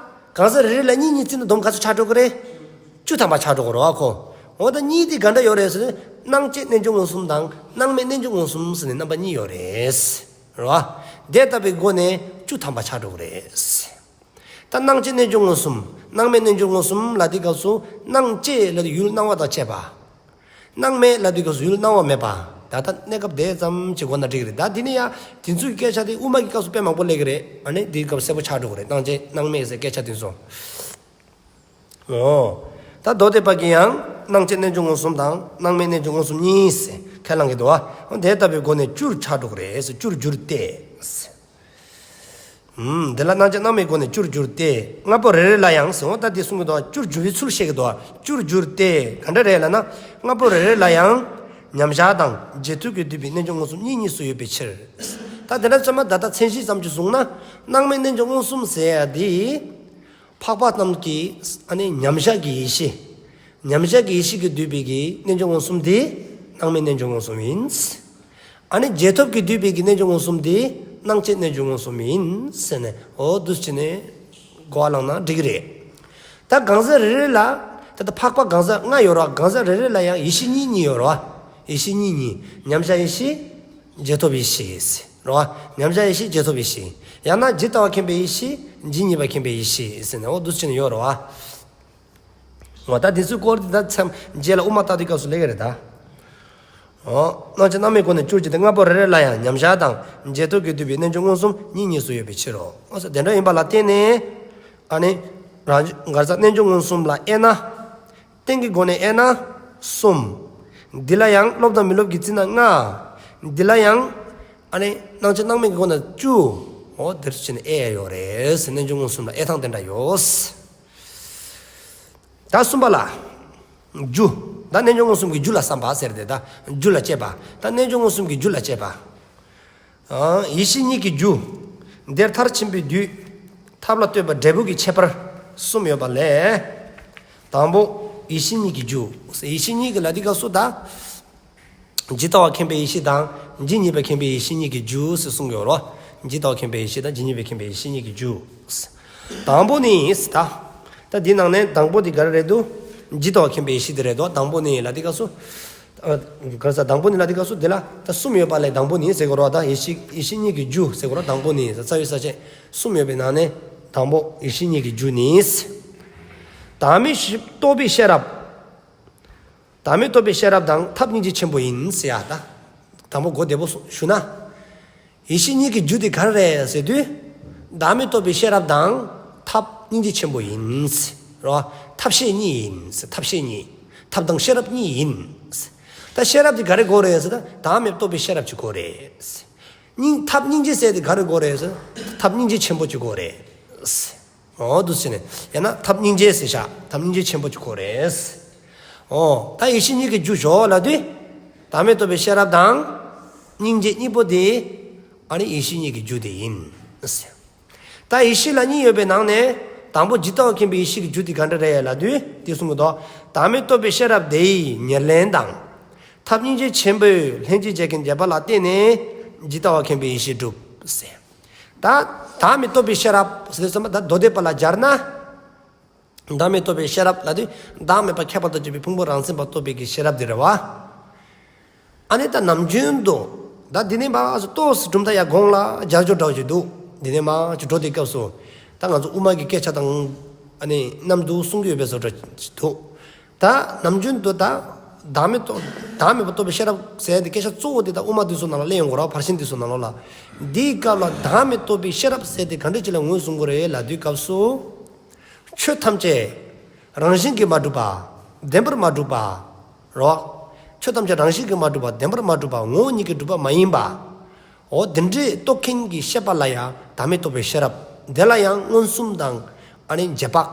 གང་ཟག་རེ་རེ་ལ་གཉིས་གཉིས་བརྩིས་ན་སྡོམ་ག་ཚོད་ཆགས་འགྲོ་གི་རེད། བཅུ་ཐམ་པ་ཆགས་འགྲོ་གི་རེད་བ་ཁོ། འོ་ད་གཉིས་དེ་ག་འདྲ་ཡོད་རེད་ཟེར་ན། སྣང་བཅས་རྣལ་འབྱོར་མངོན་སུམ་དང་སྣང་མེད་རྣལ་འབྱོར་མངོན་སུམ་ཟེར་ནས་རྣམ་པ་གཉིས་ཡོད་རེད། རེད་བ། དེ་ལྟ་བུའི་སྒོ་ནས་བཅུ་ཐམ་པ་ཆགས་འགྲོ་གི་རེད། ད་སྣང་བཅས་རྣལ་འབྱོར་མངོན་སུམ། སྣང་མེད་རྣལ་འབྱོར་མངོན་སུམ་ལབ་དུས་སྐབས་སུ་སྣང་བཅས་ལབ་དུས་ཡུལ་སྣང་བ་དང་བཅས་པ། སྣང་མེད་ལབ་དུས་སྐབས་སུ་ཡུལ་སྣང་བ་མེད་པ། ད་ལྟ་གནས་སྐབས་དེ་ཙམ་གྱི་སྒོ་ནས་འགྲིག་གི་རེད། ད་འདི་ནི་ཡང་དེ་ཚོའི་སྐད་ཆ་དེ་དབུ་མ་གི་སྐབས་སུ་དཔེ་མང་པོ་སླེབས་ཀྱི་རེད། ཨ་ནི་འདིའི་སྐབས་གསལ་པོ་ཆགས་འགྲོ་གི་རེད། སྣང་བཅས་སྣང་མེད་ཟེར་སྐད་ཆ་དེ་ཚོ། འོ། ད་མདོ་སྡེ་པ་གི་ཡང་སྣང་བཅས་རྣལ་འབྱོར་མངོན་སུམ་དང་སྣང་མེད་རྣལ་འབྱོར་མངོན་སུམ་གཉིས་ཟེར་ཁས་བླངས་ཀྱི་འདུག་བ། འོ་དེ་ལྟ་བུའི་སྒོ་ནས་བཅུར་ཆགས་འགྲོ་གི་རེད་ཟེར། བཅུར་འགྱུར་ཏེ་ཟེར། ཨུམ། དེ་ལ་སྣང་བཅས་སྣང་མེད་སྒོ་ནས་བཅུར་འགྱུར་ཏེ། ལྔ་པོ་རེ་རེ་ལ་ཡང་ཟེར། འོ་ད་འདི་གསུང་གི་འདུག་བ། བཅུར་འགྱུར་བའི་ཚུལ་བཤད་ཀྱི་འདུག་བ། བཅུར་འགྱུར་ཏེ་ག་འདྲ་རེད་ལབ་ན། ལྔ་པོ་རེ་རེ་ལ་ཡང་ མཉམ་གཞག་དང་རྗེས་ཐོབ་ཀྱིས་བསྡུས་པའི་རྣལ་འབྱོར་མངོན་སུམ་གཉིས་གཉིས་སུ་ཡོད་པའི་ཕྱིར། ད་དེ་འདྲ་ཙམ་མ་ད་ལྟ་མཚན་གཞི་ཙམ་ཅིག་བཟུང་ན། སྣང་མེད་རྣལ་འབྱོར་མངོན་སུམ་ཟེར་ཡ་དེ། འཕགས་པ་རྣམས་ཀྱི་ཨ་ནི་མཉམ་གཞག་གི་ཡེ་ཤེས། མཉམ་གཞག་གི་ཡེ་ཤེས་ཀྱིས་བསྡུས་པའི་གི་རྣལ་འབྱོར་མངོན་སུམ་དེ། སྣང་མེད་རྣལ་འབྱོར་མངོན་སུམ་ཡིན། ཨ་ནི་རྗེས་ཐོབ་ཀྱིས་བསྡུས་པའི་གི་རྣལ་འབྱོར་མངོན་སུམ་དེ། སྣང་མཆེད་རྣལ་འབྱོར་མངོན་སུམ་ཡིན་ཟེར་ནས། འོ་འདུག་སེ་བྱས་ནས་གོ་བ་བླངས་ན་འགྲིག་གི་རེད། ད་གང་ཟག་རེ་རེ་ལ། ད་ལྟ་འཕགས་པ་གང་ཟག་ལྔ་ཡོད་རེད་བ། གང་ཟག་རེ་རེ་ལ་ཡང་ཡེ་ཤེས་གཉིས་གཉིས་ཡོད་རེད་བ། ཡེ་ཤེས་གཉིས་གཉིས། མཉམ་གཞག་ཡེ་ཤེས། རྗེས་ཐོབ་ཡེ་ཤེས། རེད་བ། མཉམ་གཞག་ཡེ་ཤེས་རྗེས་ཐོབ་ཡེ་ཤེས། ཡང་ན་ཇི་ལྟ་བ་མཁྱེན་པའི་ཡེ་ཤེས། ཇི་སྙེད་པ་མཁྱེན་པའི་ཡེ་ཤེས་ཟེར་ནས། འོ་འདུག་སེ་བྱས་ནས་ཡོད་རེད་བ། འོ་ད་དེ་ཚོའི་སྐོར་དེ་ད་མཚམས་རྗེས་ལ་དབུ་མ་ལྟ་དུས་སྐབས་སུ་སླེབས་ཀྱི་རེད་ད། འོ། སྣང་མཆེད་སྣང་མེད་སྒོ་ནས་བཅུར་གྱུར་ཏེ། ལྔ་པོ་རེ་རེ་ལ་ཡང་མཉམ་གཞག་དང་རྗེས་ཐོབ་ཀྱིས་བསྡུས་པའི་རྣལ་འབྱོར་མངོན་སུམ་གཉིས་གཉིས་སུ་ཡོད་པའི་ཕྱིར་རོ། འོ་ཟེར་དེ་འདྲ་ཡིན་པ་ལ་བརྟེན་ནས། ཨ་ནི། རང་གང་ཟག་རྣལ་འབྱོར་མངོན་སུམ་ལ་དབྱེ་ན། རྟེན་གྱི་སྒོ་ནས་དབྱེ་ན་གསུམ། འདི་ལ་ཡང་སློབ་དང་མི་སློབ་ཀྱིས་བརྩིས་ན་ལྔ། འདི་ལ་ཡང་། ཨ་ནི་སྣང་མཆེད་སྣང་མེད་ཀྱི་སྒོ་ནས་བཅུ། འོ་དེར་བྱས་ནས་དབྱེ་ཡ་ཡོད་རེད་ཟེར། རྣལ་འབྱོར་མངོན་སུམ་ལ་དབྱེ་སྟངས་དེ་འདྲ་ཡོད། ད་གསུམ་པ་ལ། རྒྱུ། ད་རྣལ་འབྱོར་མངོན་སུམ་གྱི་རྒྱུ་ལ་བསམ་པ་ཟེར་ཏེ། ད་རྒྱུ་ལ་དཔྱད་པ། ད་རྣལ་འབྱོར་མངོན་སུམ་གྱི་རྒྱུ་ལ་དཔྱད་པ། ཨ། ཡེ་ཤེས་གཉིས་ཀྱི་རྒྱུ། འདིར་མཐར་ཕྱིན་པའི་དུས། ཐབས་ལ་ལྟོས་པ་འབྲས་བུ་གི་ཁྱད་པར་གསུམ་ཡོད་པ་ལས། དང་པོ། ཡེ་ཤེས་གཉིས་ཀྱི་རྒྱུ། ཡེ་ཤེས་གཉིས་ཀྱི་ལ་དེ་སྐབས་སུ་ད། ཇི་ལྟ་བ་མཁྱེན་པའི་ཡེ་ཤེས་དང་། ཇི་སྙེད་པ་མཁྱེན་པའི་ཡེ་ཤེས་གཉིས་ཀྱི་རྒྱུ་ཟེར་གསུང་གི་ཡོད་རེད། ཇི་ལྟ་བ་མཁྱེན་པའི་ཡེ་ཤེས་དང་། ཇི་སྙེད་པ་མཁྱེན་པའི་ཡེ་ཤེས་གཉིས་ཀྱི་རྒྱུ། དང་པོ་ནི་ཟེར་ད། ད་འདི་ནང་ནས་དང་པོ་འདི་ག་རེ་རེད་འདུག་ཇི་ལྟ་བ་མཁྱེན་པའི་ཡེ་ཤེས་འདི་རེད་འདུག་དང་པོ་ནི་ལ་དེ་སྐབས་སུ། ཨ། ག་རེ་ཟེར། དང་པོ་ནི་ལ་དེ་སྐབས་སུ་འདི་ལ་ད་གསུམ་ཡོད་པ་ལས་དང་པོ་ནི་ཟེར་དགོས་རེད་བ། ད་ཡེ་ཤེས་ཡེ་ཤེས་གཉིས་ཀྱི་རྒྱུ་ཟེར་དགོས་རེད། དང་པོ་ནི་ཟེར། རྩ་བའི་ས་བཅད་གསུམ་ཡོད་པའི་ནང་ནས་དང་པོ་ཡེ་ཤེས་གཉིས་ཀྱི་རྒྱུ་ནི། བདག་མེད་རྟོགས་པའི་ཤེས་རབ། བདག་མེད་རྟོགས་པའི་ཤེས་རབ་དང་ཐབས་སྙིང་རྗེ་ཆེན་པོ་ཡིན་ཟེར་ཡ་ད། དང་པོ་གོ་བདེ་པོ་ཞུ་ན། ཡེ་ཤེས་གཉིས་ཀྱི་རྒྱུ་དེ་ག་རེ་རེད་ཟེར་དུས། བདག་མེད་རྟོགས་པའི་ཤེས་རབ་དང་ཐབས་སྙིང་རྗེ་ཆེན་པོ་ཡིན་ཟེར། རོ། ཐབས་ཤེས་གཉིས་ཡིན་ཟེར། ཐབས་ཤེས་གཉིས། ཐབས་དང་ཤེས་རབ་གཉིས་ཡིན་ཟེར། ད་ཤེས་རབ་དེ་ག་རེ་དགོས་རེད་ཟེར་ན། བདག་མེད་རྟོགས་པའི་ཤེས་རབ་ཅིག་དགོས་རེད་ཟེར། སྙིང་ཐབས་སྙིང་རྗེ་ཟེར་དེ་ག་རེ་དགོས་རེད་ཟེར་ན། ཐབས་སྙིང་རྗེ་ཆེན་པོ་ཅིག་དགོས་རེད་ཟེར། འོ་འདུག་སེ་བྱས་ནས། ཡང་ན་ཐབས་སྙིང་རྗེ་ཟེར་བཞག་ཐབས་སྙིང་རྗེ་ཆེན་པོ་ཅིག་དགོས་རེད། འོ། ད་ཡེ་ཤེས་གཉིས་ཀྱི་རྒྱུ་ཞོག་ལབ་དུས། བདག་མེད་རྟོགས་པའི་ཤེས་རབ་དང་། སྙིང་རྗེ་གཉིས་པོ་དེ། ཨ་ནི་ཡེ་ཤེས་གཉིས་ཀྱི་རྒྱུ་དེ་ཡིན། ད་ཡེ་ཤེས་ལ་གཉིས་ཡོད་པའི་ནང་ནས། དང་པོ་ཇི་ལྟ་བ་མཁྱེན་པའི་ཡེ་ཤེས་ཀྱི་རྒྱུ་དེ་ག་འདྲ་རེད་ལབ་དུས། དེ་གསུང་གི་འདུག་བདག་མེད་རྟོགས་པའི་ཤེས་རབ་དེ་ཡི་ཉེར་ལེན་དང་། ཐབས་སྙིང་རྗེ་ཆེན་པོས་ལྷན་ཅིག་བྱེད་རྐྱེན་བྱེད་པ་ལ་བརྟེན་ནས་ཇི་ལྟ་བ་མཁྱེན་པའི་ཡེ་ཤེས་འགྲུབ་ཟེར། ད་བདག་མེད་རྟོགས་པའི་ཤེས་རབ་ཟེར་དུས་ཙམ་པ། ད་མདོ་སྡེ་པ་ལ་སྦྱར་ན། བདག་མེད་རྟོགས་པའི་ཤེས་རབ་ལབ་དུས། བདག་མེད་པ་ཁྱད་པར་དུ་གྱུར་པའི་ཕུང་པོ་རང་མཚན་པ་རྟོགས་པའི་གི་ཤེས་རབ་དེ་རེད་བ། ཨ་ནི་ད་ནམ་རྒྱུན་དུ། ད་འདི་ནས་མར་ཏོག་ཙམ་གྲུབ་མཐའ་ཡར་གོང་ལ་སྦྱར་སྦྱོར་འདྲ་བོ་ཅིག་འདུག་འདི་ནས་མར་ཅིག་འགྲོ་དུས་སྐབས་སུ། ད་ང་ཚོ་དབུ་མ་གི་སྐད་ཆ་དང་། ཨ་ནི་ནམ་དུ་གསུང་གི་ཡོད་པའི་བཟོ་འདྲ་ཅིག་འདུག་ད་ནམ་རྒྱུན་དུ་ད། བདག་མེད་རྟོགས། བདག་མེད་པ་རྟོགས་པའི་ཤེས་རབ་ཟེར་དེ་སྐད་ཆ་གཙོ་བོ་དེ་ད་དབུ་མ་དེ་ཚོ་ནང་ལ་གླེང་ཡོང་གི་རེད་བ། ཕར་ཕྱིན་དེ་ཚོ་ནང་ལོགས་ལ། འདིའི་སྐབས་ལ་བདག་མེད་རྟོགས་པའི་ཤེས་རབ་ཟེར་དེ་ག་འདྲ་ཅིག་ལ་ངོས་བཟུང་དགོས་རེད་ལབ་དུས་སྐབས་སུ། ཆོས་ཐམས་ཅད་རང་བཞིན་གྱིས་མ་གྲུབ་པ། བདེན་པར་མ་གྲུབ་པ། རོ། ཆོས་ཐམས་ཅད་རང་བཞིན་གྱིས་མ་གྲུབ་པ། བདེན་པར་མ་གྲུབ་པ། ངོ་བོ་ཉིད་ཀྱིས་གྲུབ་པ་མ་ཡིན་པ། འོ་དེ་འདྲའི་རྟོགས་མཁན་གྱི་ཤེས་པ་ལ་ཡང་བདག་མེད་རྟོགས་པའི་ཤེས་རབ། དེ་ལ་ཡང་མངོན་སུམ་དང་། ཨ་ནི་རྗེས་དཔག་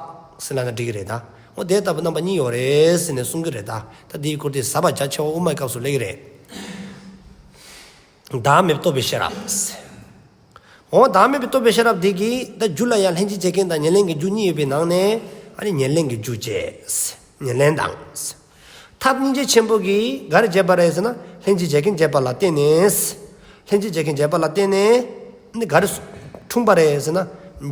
ཟེར་ལབ་ན་འགྲིག་གི་རེད་ད། འོ་དེ་ལྟ་བུ་རྣམ་པ་གཉིས་ཡོད་རེད་ཟེར་ནས་གསུང་གི་རེད་ད། ད་འདིའི་སྐོར་དེ་ཟབ་པ་རྒྱ་ཆེ་བ་དབུ་མའི་སྐབས་སུ་སླེབས་ཀྱི་རེད། བདག་མེད་རྟོགས་པའི་ཤེས་རབ། འོ་བདག་མེད་པའི་རྟོགས་པའི་ཤེས་རབ་འདི་གི་ད་རྒྱུ་ལ་ཡང་ལྷན་ཅིག་བྱེད་རྐྱེན་དང་ཉེར་ལེན་གྱི་རྒྱུ་གཉིས་ཡོད་པའི་ནང་ནས། ཨ་ནི་ཉེར་ལེན་གྱི་རྒྱུ་བྱས། ཉེར་ལེན་དང་། ཐབས་སྙིང་རྗེ་ཆེན་པོ་གིས་ག་རེ་བྱས་པ་རེད་ཟེར་ན། ལྷན་ཅིག་བྱེད་རྐྱེན་བྱས་པ་ལ་བརྟེན་ནས། ལྷན་ཅིག་བྱེད་རྐྱེན་བྱས་པ་ལ་བརྟེན་ནས། ནི་ག་རེ་འཁྲུངས་པ་རེད་ཟེར་ན།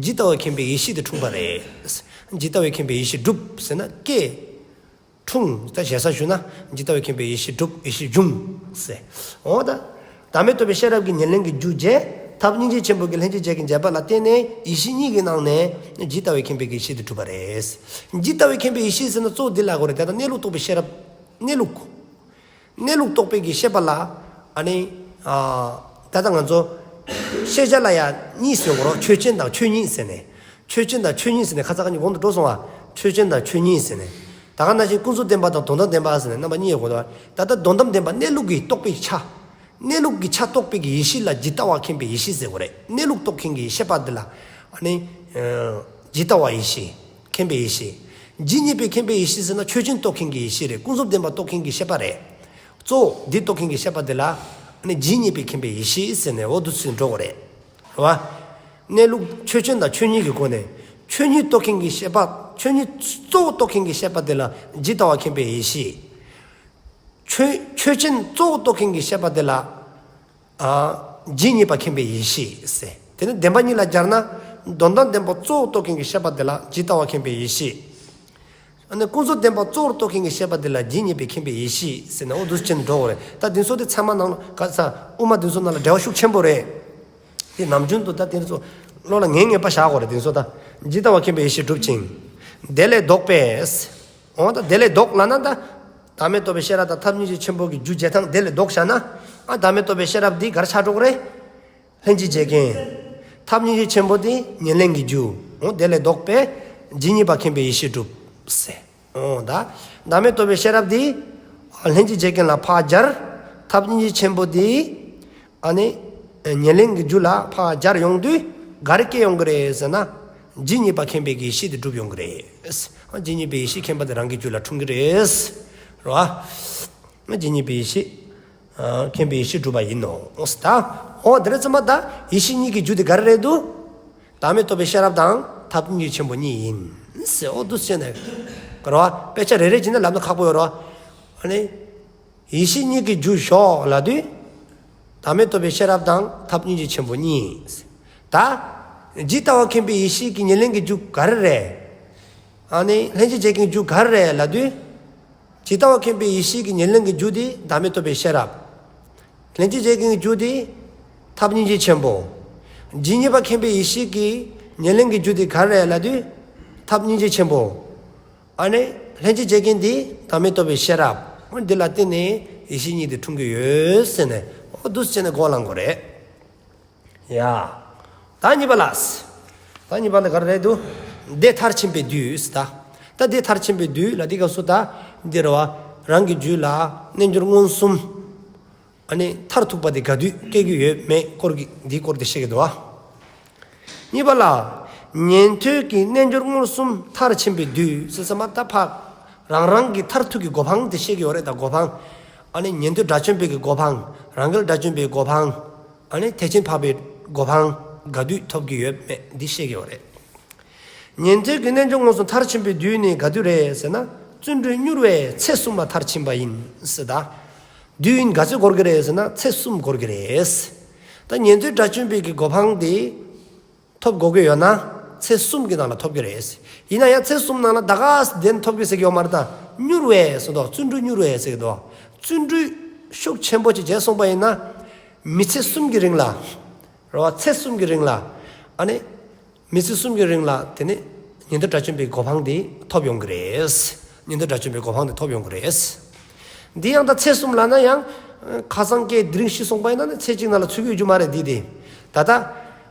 ཇི་ལྟ་བ་མཁྱེན་པའི་ཡེ་ཤེས་དེ་འཁྲུངས་པ་རེད། ཇི་ལྟ་བ་མཁྱེན་པའི་ཡེ་ཤེས་གྲུབ་ཟེར་ན་སྐྱེ། འཁྲུངས། ད་ཞེ་ས་ཞུ་ན། ཇི་ལྟ་བ་མཁྱེན་པའི་ཡེ་ཤེས་གྲུབ། ཡེ་ཤེས་འབྱུང་ཟེར། འོ་ད། བདག་མེད་རྟོགས་པའི་ཤེས་རབ་ཀྱི་ཉེར་ལེན་གྱི་རྒྱུ་བྱས། ཐབས་སྙིང་རྗེ་ཆེན་པོ་གིས་ལྷན་ཅིག་བྱེད་རྐྱེན་བྱས་པ་ལ་བརྟེན་ནས་ཡེ་ཤེས་གཉིས་ཀྱི་ནང་ནས་ཇི་ལྟ་བ་མཁྱེན་པའི་ཡེ་ཤེས་དེ་གྲུབ་པ་རེད། ཇི་ལྟ་བ་མཁྱེན་པའི་ཡེ་ཤེས་ཟེར་ན་གཙོ་བོ་འདི་ལ་གོ་རེད། ད་ལྟ་གནས་ལུགས་རྟོགས་པའི་ཤེས་རབ། གནས་ལུགས། གནས་ལུགས་རྟོགས་པའི་གི་ཤེས་པ་ལ། ཨ་ནི། ཨ། ད་ལྟ་ང་ཚོ་ཤེས་བྱ་ལ་ཡང་གཉིས་ཟེར་གོ་རོ། ཆོས་ཅན་དང་ཆོས་ཉིད་ཟེར་ནས། ཆོས་ཅན་དང་ཆོས་ཉིད་ཟེར་ནས་ཁ་ཚ་ཁ་ཉིན་གོང་དུ་འགྲོ་སོང་བ། ཆོས་ཅན་དང་ཆོས་ཉིད་ཟེར་ནས། ད་ག་ནང་བཞིན་ཀུན་རྫོབ་བདེན་པ་དང་དོན་དམ་བདེན་པ་ཟེར་ནས་རྣམ་པ་གཉིས་ཡོད་གོ། ད་ལྟ་དོན་དམ་བདེན་པ་གནས་ལུགས་ཀྱི་རྟོགས་པའི་ཆ། གནས་ལུགས་ཀྱི་ཆ་རྟོགས་པའི་གི་ཡེ་ཤེས་ལ་ཇི་ལྟ་བ་མཁྱེན་པའི་ཡེ་ཤེས་ཟེར་གོ་རེད། གནས་ལུགས་རྟོགས་མཁན་གྱི་ཤེས་པ་འདི་ལ། ཨ་ནི། ཨ། ཇི་ལྟ་བ་ཡེ་ཤེས། མཁྱེན་པའི་ཡེ་ཤེས། ཇི་སྙེད་པའི་མཁྱེན་པའི་ཡེ་ཤེས་ཟེར་ན་ཆོས་ཅན་རྟོགས་མཁན་གྱི་ཡེ་ཤེས་རེད། ཀུན་རྫོབ་བདེན་པ་རྟོགས་མཁན་གྱི་ཤེས་པ་རེད། གཙོ་བོ་འདི་རྟོགས་མཁན་གྱི་ཤེས་པ་དེ་ལ་ནི་ཇི་སྙེད་པའི་མཁྱེན་པའི་ཡེ་ཤེས་ཟེར་ནས་འོ་འདུག་སེ་འགྲོ་དགོས་རེད། རེད་བ། གནས་ལུགས་ཆོས་ཅན་དང་ཆོས་ཉིད་ཀྱི་སྒོ་ནས་ཆོས་ཉིད་རྟོགས་མཁན་གྱི་ཤེས་པ། ཆོས་ཉིད་གཙོ་བོ་རྟོགས་མཁན་གྱི་ཤེས་པ་དེ་ལ་ཇི་ལྟ་བ་མཁྱེན་པའི་ཡེ་ཤེས། ཆོས་ཆོས་ཅན་གཙོ་བོ་རྟོགས་མཁན་གྱི་ཤེས་པ་དེ་ལ། ཨ། ཇི་སྙེད་པ་མཁྱེན་པའི་ཡེ་ཤེས་ཟེར། དེ་ནི་བདེན་པ་གཉིས་ལ་སྦྱར་ན། དོན་དམ་བདེན་པ་གཙོ་བོ་རྟོགས་མཁན་གྱི་ཤེས་པ་དེ་ལ་ཇི་ལྟ་བ་མཁྱེན་པའི་ཡེ་ཤེས། ཨ་ནི་ཀུན་རྫོབ་བདེན་པ་གཙོ་བོར་རྟོགས་མཁན་གྱི་ཤེས་པ་དེ་ལ་ཇི་སྙེད་པའི་མཁྱེན་པའི་ཡེ་ཤེས་ཟེར་ནས་འོ་འདུག་སེ་བྱས་ནས་འགྲོ་དགོས་རེད། ད་འདི་ཚོ་དེ་ཚང་མ་ནང་ལ་ག་ས་དབུ་མ་འདི་ཚོ་ནང་ལ་འབྲེལ་བ་ཤུགས་ཆེན་པོ་རེད། དེ་ནམ་རྒྱུན་དུ་ད་དེ་ཚོ་བློ་ལ་ངེས་ངེས་པ་བཞག་དགོས་རེད། དེ་ཚོ་ད་ཇི་ལྟ་བ་མཁྱེན་པའི་ཡེ་ཤེས་སྒྲུབ་ཅིང་། དེ་ལས་ལྡོག་པས། འོ་ད་དེ་ལས་ལྡོག་ལབ་ན་ད། བདག་མེད་རྟོགས་པའི་ཤེས་རབ་དང་ཐབས་སྙིང་རྗེ་ཆེན་པོ་གི་རྒྱུ་བྱེད་སྟངས་དེ་ལས་ལྡོག་བཞག་ན། ཨ། བདག་མེད་རྟོགས་པའི་ཤེས་རབ་འདི་ག་རེ་ཆགས་འགྲོ་གི་རེད། ལྷན་ཅིག་བྱེད་རྐྱེན། ཐབས་སྙིང་རྗེ་ཆེན་པོ་འདི་ཉེར་ལེན་གྱི་རྒྱུ། འོ་དེ་ལས་ལྡོག་པས་ཇི་སྙེད་པ་མཁྱེན་པའི་ཡེ་ཤེས་གྲུབ་ཟེར། འོ་ད། བདག་མེད་རྟོགས་པའི་ཤེས་རབ་འདི་ལྷན་ཅིག་བྱེད་རྐྱེན་ལ་ཕར་སྦྱར། ཐབས་སྙིང་རྗེ་ཆེན་པོ་འདི། ཨ་ནི། ཉེར་ལེན་གྱི་རྒྱུ་ལ་ཕར་སྦྱར་ཡོང་དུས་ག་རེ་སྐྱེ་ཡོང་གི་རེད་ཟེར་ན། ཇི་སྙེད་པ་མཁྱེན་པའི་ཡེ་ཤེས་དེ་གྲུབ་ཡོང་གི་རེད། ཇི་སྙེད་པའི་ཡེ་ཤེས་མཁྱེན་པ་དེ་རང་གི་རྒྱུད་ལ་འཁྲུངས་ཀྱི་རེད། རེད་བ། ཇི་སྙེད་པའི་ཡེ་ཤེས། ཨ། མཁྱེན་པའི་ཡེ་ཤེས་གྲུབ་པ་ཡིན་ནོ། ད། འོ་དེ་རེད། ཚང་མ་ད་ཡེ་ཤེས་གཉིས་ཀྱི་རྒྱུ་དེ་ག་རེ་རེད་འདུག་བདག་མེད་རྟོགས་པའི་ཤེས་རབ་དང་ཐབས་སྙིང་རྗེ་ཆེན་པོ་གཉིས་ཡིན་ཟེར། འོ་འདུག་སེ་བྱས་ནས། རེད་བ། དཔེ་ཆ་རེ་རེ་བྱས་ནས་ལབ་ན་ཁག་པོ་ཡོད་རེད་བ། ཨ་ནི། ཡེ་ཤེས་གཉིས་ཀྱི་རྒྱུ་ཞོག་ལབ་དུས། བདག་མེད་རྟོགས་པའི་ཤེས་རབ་དང་ཐབས་སྙིང་རྗེ་ཆེན་པོ་གཉིས། ད། ཇི་ལྟ་བ་མཁྱེན་པའི་ཡེ་ཤེས་ཀྱི་ཉེར་ལེན་གྱི་རྒྱུ་ག་རེ་རེད། ཨ་ནི་ལྷན་ཅིག་བྱེད་མཁན་གྱི་རྒྱུ་ག་རེ་རེད་ལབ་དུས། ཇི་ལྟ་བ་མཁྱེན་པའི་ཡེ་ཤེས་ཀྱི་ཉེར་ལེན་གྱི་རྒྱུ་དེ་བདག་མེད་རྟོགས་པའི་ཤེས་རབ། ལྷན་ཅིག་བྱེད་མཁན་གྱི་རྒྱུ་དེ་ཐབས་སྙིང་རྗེ་ཆེན་པོ། ཇི་སྙེད་པ་མཁྱེན་པའི་ཡེ་ཤེས་ཀྱི་ཉེར་ལེན་གྱི་རྒྱུ་དེ་ག་རེ་རེད་ལབ་དུས། ཐབས་སྙིང་རྗེ་ཆེན་པོ། ཨ་ནི་ལྷན་ཅིག་བྱེད་མཁན་འདི་བདག་མེད་རྟོགས་པའི་ཤེས་རབ། འོ་འདི་ལ་བརྟེན་ནས་ཡེ་ཤེས་གཉིས་དེ་འཁྲུངས་ཀྱི་ཡོད་ཟེར་ནས། འོ་འདུག་སེ་བྱས་ནས་གོ་བླང་དགོས་རེད། ཡ། ད་གཉིས་པ་ལ། ད་གཉིས་པ་ལ་ག་རེ་རེད་འདུག་དེ་མཐར་ཕྱིན་པའི་དུས་ཟེར་ད། ད་དེ་མཐར་ཕྱིན་པའི་དུས་ལ་འདི་སྐབས་སུ་ད། འདི་རེད་བ། རང་གི་རྒྱུད་ལ་རྣལ་འབྱོར་མངོན་སུམ། ཨ་ནི་མཐར་ཐུག་པ་དེ་ག་དུས་སྐྱེ་གི་ཡོད་མེད་སྐོར་གྱི་འདིའི་སྐོར་དེ་བཤད་ཀྱི་འདུག་བ། གཉིས་པ་ལ། ཉན་ཐོས་ཀྱི་རྣལ་འབྱོར་མངོན་སུམ་མཐར་ཕྱིན་པའི་དུས་ཟེར་ཙམ་པ་ད་ཕར། རང་རང་གི་མཐར་ཐུག་གི་གོ་འཕང་དེ་བཤད་ཀྱི་ཡོད་རེད། ད་གོ་འཕང་། ཨ་ནི་ཉན་ཐོས་དགྲ་བཅོམ་པའི་གི་གོ་འཕང་། རང་རྒྱལ་དགྲ་བཅོམ་པའི་གོ་འཕང་། ཨ་ནི་ཐེག་ཆེན་འཕགས་པའི་གོ་འཕང་། ག་དུས་ཐོབ་ཀྱི་ཡོད་མེད་འདི་བཤད་ཀྱི་ཡོད་རེད། ཉན་ཐོས་ཀྱི་རྣལ་འབྱོར་མངོན་སུམ་མཐར་ཕྱིན་པའི་དུས་ནི་ག་དུས་རེད་ཟེར་ན། བརྩོན་འགྲུས་མྱུར་བའི་ཚེས་གསུམ་ལ་མཐར་ཕྱིན་པ་ཡིན་ཟེར་ད། དུས་ཡུན་ག་ཚོད་འགོར་གྱི་རེད་ཟེར་ན་ཚེས་གསུམ་འགོར་གྱི་རེད། ད་ཉན་ཐོས་དགྲ་བཅོམ་པའི་གི་གོ་འཕང་དེ་ཐོབ་དགོས་ཀྱི་ཡོད་ན་ཚེས་གསུམ་གྱི་ནང་ལ་ཐོབ་ཀྱི་རེད། ཡིན་ན་ཡང་ཚེས་གསུམ་ནང་ལ་ད་ག་ས་དེ་ཐོབ་ཀྱི་ཟེར་གྱི་ཡོད་མ་རེད། ད་མྱུར་བའི་ཟེར་དོ། བརྩོན་འགྲུས་མྱུར་བའི་ཟེར་གྱི་འདུག་བརྩོན་འགྲུས་ཤུགས་ཆེན་པོ་ཅིག་བྱས་སོང་པ་ཡིན་ན། མི་ཚེ་གསུམ་གྱི་རིང་ལ། རེད་བ། ཚེས་གསུམ་གྱི་རིང་ལ། ཨ་ནི། མི་ཚེ་གསུམ་གྱི་རིང་ལ་དེ་ནི་ཉན་ཐོས་དགྲ་བཅོམ་པའི་གོ་འཕང་དེ་ཐོབ་ཡོང་གི་རེད། ཉན་ཐོས་དགྲ་བཅོམ་པའི་གོ་འཕང་དེ་ཐོབ་ཡོང་གི་རེད། འདི་ཡང་ད་ཚེས་གསུམ་ལབ་ན་ཡང་། ཁ་སང་སྐྱེས་དེ་རིང་ཤི་སོང་པ་ཡིན་ན་ནི་ཚེ་གཅིག་ནང་ལ་ཚུད་ཀྱི་ཡོད་རྒྱུ་མ་རེད་འདི་དེ། ད་ལྟ།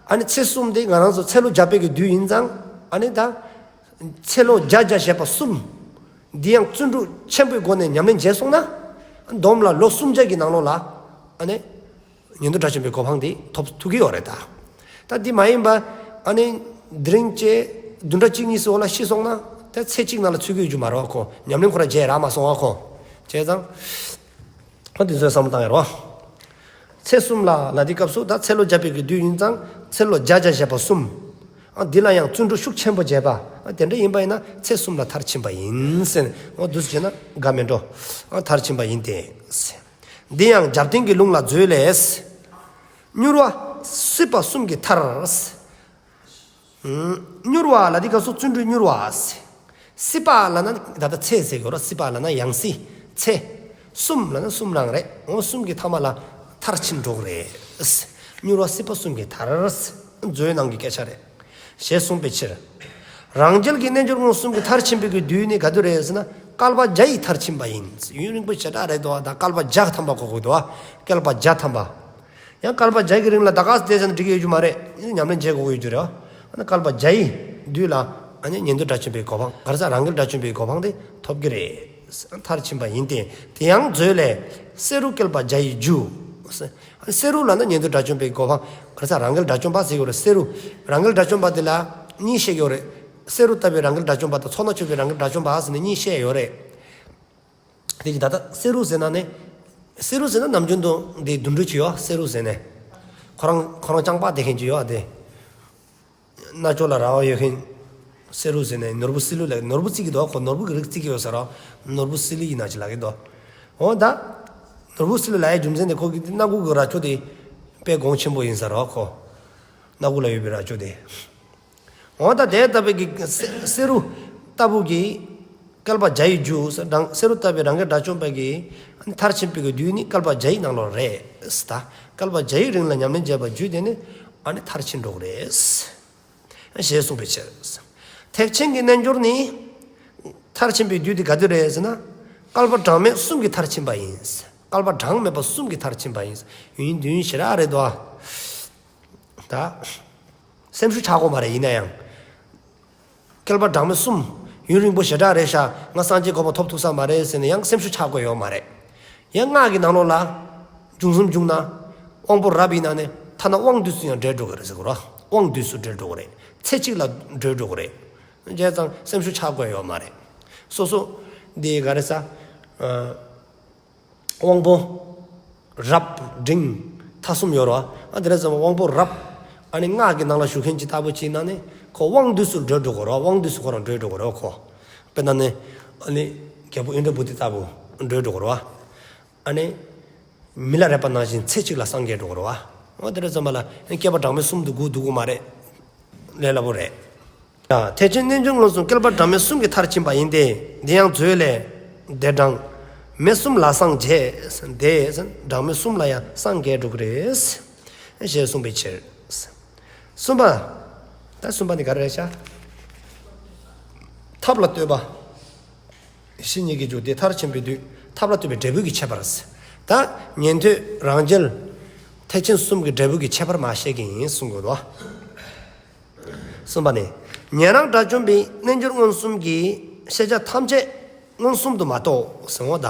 ཨ་ནི་ཚེས་གསུམ་དེ་ང་རང་ཚོ་ཚེ་ལོ་བརྒྱ་པའི་གི་དུས་ཡིན་ཙང་། ཨ་ནི་ད། ཚེ་ལོ་བརྒྱ་བརྒྱ་བྱས་པ་གསུམ། འདི་ཡང་བརྩོན་འགྲུས་ཆེན་པོའི་སྒོ་ནས་ཉམས་ལེན་བྱས་སོང་ན། བསྡོམས་ལ་ལོ་གསུམ་བརྒྱ་གི་ནང་ལོགས་ལ། ཨ་ནི། ཉན་ཐོས་དགྲ་བཅོམ་པའི་གོ་འཕང་དེ་ཐོབ་ཐུབ་ཀྱི་ཡོད་རེད་ད། ད་འདི་མ་ཡིན་པ། ཨ་ནི། དེ་རིང་བཅས་བདུན་ཕྲག་གཅིག་གཉིས་སུ་འོག་ལ་ཤི་སོང་ན། ད་ཚེ་གཅིག་ནང་ལ་ཚུད་ཀྱི་ཡོད་རྒྱུ་མ་རེད་བ་ཁོ། ཉམས་ལེན་ཁོ་ར་བྱས་རག་མ་སོང་བ་ཁོ། བྱས་ཙང་། ཁོ་འདི་ཚོའི་བསམ་བློ་བཏང་ཡ་རེད་བ། ཚེས་གསུམ་ལ་ལ་འདི་སྐབས་སུ་ད་ཚེ་ལོ་བརྒྱ་པའི་གི་དུས་ཡིན་ཙང་ཚེ་ལོ་བརྒྱ་བརྒྱ་བྱས་པ་གསུམ། ཨ་འདི་ལ་ཡང་བརྩོན་འགྲུས་ཤུགས་ཆེན་པོ་བྱས་པ། ཨ་དེ་འདྲ་ཡིན་པ་ཡིན་ན་ཚེས་གསུམ་ལ་མཐར་ཕྱིན་པ་ཡིན་ཟེར། འོ་འདུག་སེ་བྱས་ན་དགའ་མི་འགྲོ། ཨ་མཐར་ཕྱིན་པ་ཡིན་ཏེ། འདི་ཡང་རྒྱབ་རྟེན་གྱི་ལུང་ལ་མཛོད་ལས། མྱུར་བ་སྲིད་པ་གསུམ་གྱི་མཐར། མྱུར་བ་ལ་འདི་སྐབས་སུ་བརྩོན་འགྲུས་མྱུར་བ། སྲིད་པ་ལབ་ན་ད་ལྟ་ཚེ་ཟེར་གྱི་ཡོད་རེད། སྲིད་པ་ལབ་ན་ཡང་སྲིད་ཚེ། གསུམ་ལབ་ན་གསུམ་རང་རེད། འོ་གསུམ་གྱི་མཐའ་མ་ལ་མཐར་ཕྱིན་འགྲོ་གི་རེད། མྱུར་བ་སྲིད་པ་གསུམ་གྱི་མཐར། མཛོད་ནང་གི་སྐད་ཆ་རེད། ཞེས་གསུངས་པའི་ཕྱིར། རང་རྒྱལ་གྱི་རྣལ་འབྱོར་མངོན་སུམ་གྱི་མཐར་ཕྱིན་པའི་གི་དུས་ནི་ག་དུས་རེད་ཟེར་ན། བསྐལ་པ་བརྒྱ་ཡི་མཐར་ཕྱིན་པ་ཡིན། ཡུན་རིང་པོ་ཞེ་དྲག་རེད་དོ། ད་བསྐལ་པ་བརྒྱ་ཐམ་པ་གོ་དགོས་འདུག་བ། བསྐལ་པ་བརྒྱ་ཐམ་པ། ཡང་བསྐལ་པ་བརྒྱ་གི་རིང་ལ་ད་ག་ས་བསྡད་ཟེར་ན་འགྲིག་གི་ཡོད་རྒྱུ་མ་རེད། ཉམས་ལེན་བྱེད་དགོས་ཀྱི་ཡོད་རྒྱུ་རེད་བ། ཨ་ནི་བསྐལ་པ་བརྒྱ་ཡི་དུས་ལ་ཨ་ནི་ཉན་ཐོས་དགྲ་བཅོམ་པའི་གོ་འཕང་། ག་རེ་ཟེར། རང་རྒྱལ་དགྲ་བཅོམ་པའི་གོ་འཕང་དེ་ཐོབ་ཀྱི་རེད། མཐར་ཕྱིན་པ་ཡིན་ཏེ། དེ་ཡང་མཛོད་ལས། བསེ་རུ་བསྐལ་པ་བརྒྱ་ཡི་རྒྱུ། བསེ་རུ་ལབ་ན་ཉན་ཐོས་དགྲ་བཅོམ་པའི་གོ་འཕང་། ག་རེ་ཟེར། རང་རྒྱལ་དགྲ་བཅོམ་པ་ཟེར་གྱི་ཡོད་རེད། བསེ་རུ། རང་རྒྱལ་དགྲ་བཅོམ་པ་དེ་ལ་གཉིས་བཤད་ཀྱི་ཡོད་རེད། བསེ་རུ་ལྟ་བུའི་རང་རྒྱལ་དགྲ་བཅོམ་པ་དང་ཚོགས་རྣམས་སྤྱོད་པའི་རང་རྒྱལ་དགྲ་བཅོམ་པ་ཟེར་ནས་གཉིས་བཤད་ཡོད་རེད། དེ་གི་ད་ལྟ་བསེ་རུ་ཟེར་ན་ནི། བསེ་རུ་ཟེར་ན་ནམ་རྒྱུན་དུ་འདི་དུད་འགྲོ་ཅིག་ཡོད། བསེ་རུ་ཟེར་ནས། ཁོ་རང་ཁོ་རང་རྐྱང་པ་དེ་མཁན་ཅིག་ཡོད་དེ། རྣ་ཅོག་ལ་ར་བ་ཡོད་མཁན། བསེ་རུ་ཟེར་ནས་ནོར་བུ་བསིལ་ལུ་ལ། ནོར་བུ་བརྩི་གི་འདུག་ཁོ་ནོར་བུ་གི་རིགས་བརྩི་གི་ཡོད་ས་ར། ནོར་བུ་བསིལ་ལུ་ཡིན་ན་ཅི་ལ་གི་འདུག་འོ་ད། ནོར་བུ་བསིལ་ལུ་ལ་ཡའི་རྒྱུ་མཚན་དེ་ཁོ་གི་སྣ་ཁུག་གི་རྭ་ཅོ་དེ། དཔེ་གོང་ཆེན་པོ་ཡིན་ས་ར་ཁོ། སྣ་ཁུག་ལ་ཡོད་པའི་རྭ་ཅོ་དེ། འོ་ད་དེ་ལྟ་བུའི་གི་བསེ་བསེ་རུ་ལྟ་བུ་གི། བསྐལ་པ་བརྒྱ་ཡི་རྒྱུ། རང་བསེ་རུ་ལྟ་བུའི་རང་གི་དགྲ་བཅོམ་པ་གི། མཐར་ཕྱིན་པའི་གི་དུས་ནི་བསྐལ་པ་བརྒྱ་ཡི་ནང་ལོགས་རེད་ད། བསྐལ་པ་བརྒྱ་ཡི་རིང་ལ་ཉམས་ལེན་བྱས་པ་བརྒྱུད་དེ་ནི། ཨ་ནི་མཐར་ཕྱིན་འགྲོ་གི་རེད། ཞེས་གསུངས་པའི་ཕྱིར། ཐེག་ཆེན་གྱི་རྣལ་འབྱོར་ནི། མཐར་ཕྱིན་པའི་དུས་དེ་ག་དུས་རེད་ཟེར་ན། བསྐལ་པ་གྲངས་མེད་གསུམ་གྱི་མཐར་ཕྱིན་པ་ཡིན། བསྐལ་པ་གྲངས་མེད་པ་གསུམ་གྱི་མཐར་ཕྱིན་པ་ཡིན། ཡུན་དུས་ཡུན་ཞེ་དྲག་རེད་དོ། ད། སེམས་ཤུགས་ཆག་དགོས་མ་རེད་ཡིན་ན་ཡང་། བསྐལ་པ་གྲངས་མེད་གསུམ། ཡུན་རིང་པོ་ཞེ་དྲག་རེད་ཤག་ང་སངས་རྒྱས་གོ་འཕང་ཐོབ་ཐུབ་ས་མ་རེད་ཟེར་ནས་ཡང་སེམས་ཤུགས་ཆག་དགོས་ཡོད་མ་རེད། ཡང་སྔགས་ཀྱི་ནང་ལོགས་ལ། འབྱུང་གསུམ་བྱུང་ན། དབང་པོ་རབ་ཡིན་ན་ནི་ཐ་ན་དབང་དུས་སུ་ཡང་བྲལ་འགྲོ་གི་རེད་ཟེར་གོ་ར། དབང་དུས་སུ་བྲལ་འགྲོ་གི་རེད། ཚེ་གཅིག་ལ་བྲལ་འགྲོ་གི་རེད། བྱས་ཙང་སེམས་ཤུགས་ཆག་དགོས་ཡོད་མ་རེད། སོ་སོ། འདི་ག་རེ་ཟ། ཨ། དབང་པོ་རབ་འབྲིང་ཐ་གསུམ་ཡོད་རེད་བ། ཨ་དེ་རེད་ཙམ་དབང་པོ་རབ། ཨ་ནི་སྔགས་ཀྱི་ནང་ལ་ཞུགས་མཁན་ཅིག་ལྟ་བུ་ཅིག་ན་ནི་ཁོ་དབང་དུས་སུ་བྲལ་འགྲོ་གི་རེད་བ། དབང་དུས་སུ་ཁོ་རང་བྲལ་འགྲོ་གི་རེད་བ་ཁོ། དཔེར་ན་ནི་ཨ་ནི་རྒྱལ་པོ་ཨིནྡྲ་བྷུ་ཏི་ལྟ་བུ་བྲལ་འགྲོ་གི་རེད་བ། ཨ་ནི་མི་ལ་རས་པ་ནང་བཞིན་ཚེ་གཅིག་ལ་སངས་རྒྱས་འགྲོ་གི་རེད་བ། ཨ་དེ་རེད་ཙམ་པ་ལ་བསྐལ་པ་གྲངས་མེད་གསུམ་དུ་སྒུག་འདུག་གི་མ་རེད། ལས་སླ་པོ་རེད། ཡ། ཐེག་ཆེན་རྣལ་འབྱོར་མངོན་སུམ་བསྐལ་པ་གྲངས་མེད་གསུམ་གྱི་མཐར་ཕྱིན་པ་ཡིན་ཏེ། འདི་ཡང་མཛོད་ལས། དེ་གྲངས་མེད་གསུམ་ལ་སངས་རྒྱས། དེ་གྲངས་མེད་གསུམ་ལ་ཡང་སངས་རྒྱས་འགྲོ་གི་རེད། ཞེས་གསུངས་པའི་ཕྱིར། གསུམ་པ། ད་གསུམ་པ་ནི་ག་རེ་རེད་ཤག་ཐབས་ལ་ལྟོས་པ། བཤེས་གཉེན་གྱི་རྒྱུ་དེ་མཐར་ཕྱིན་པའི་དུས་ཐབས་ལ་ལྟོས་པའི་འབྲས་བུ་གི་ཁྱད་པར། ད་ཉན་ཐོས་རང་རྒྱལ། ཐེག་ཆེན་གསུམ་གྱི་འབྲས་བུ་གི་ཁྱད་པར་མ་བཤད་ཀྱི་ཡིན་གསུང་དགོས་དོ། གསུམ་པ་ནི། ཉན་རང་དགྲ་བཅོམ་པའི་རྣལ་འབྱོར་མངོན་སུམ་གྱིས་ཤེས་བྱ་ཐམས་ཅད་མངོན་སུམ་དུ་མ་རྟོགས་ཟེར་འོ་ད།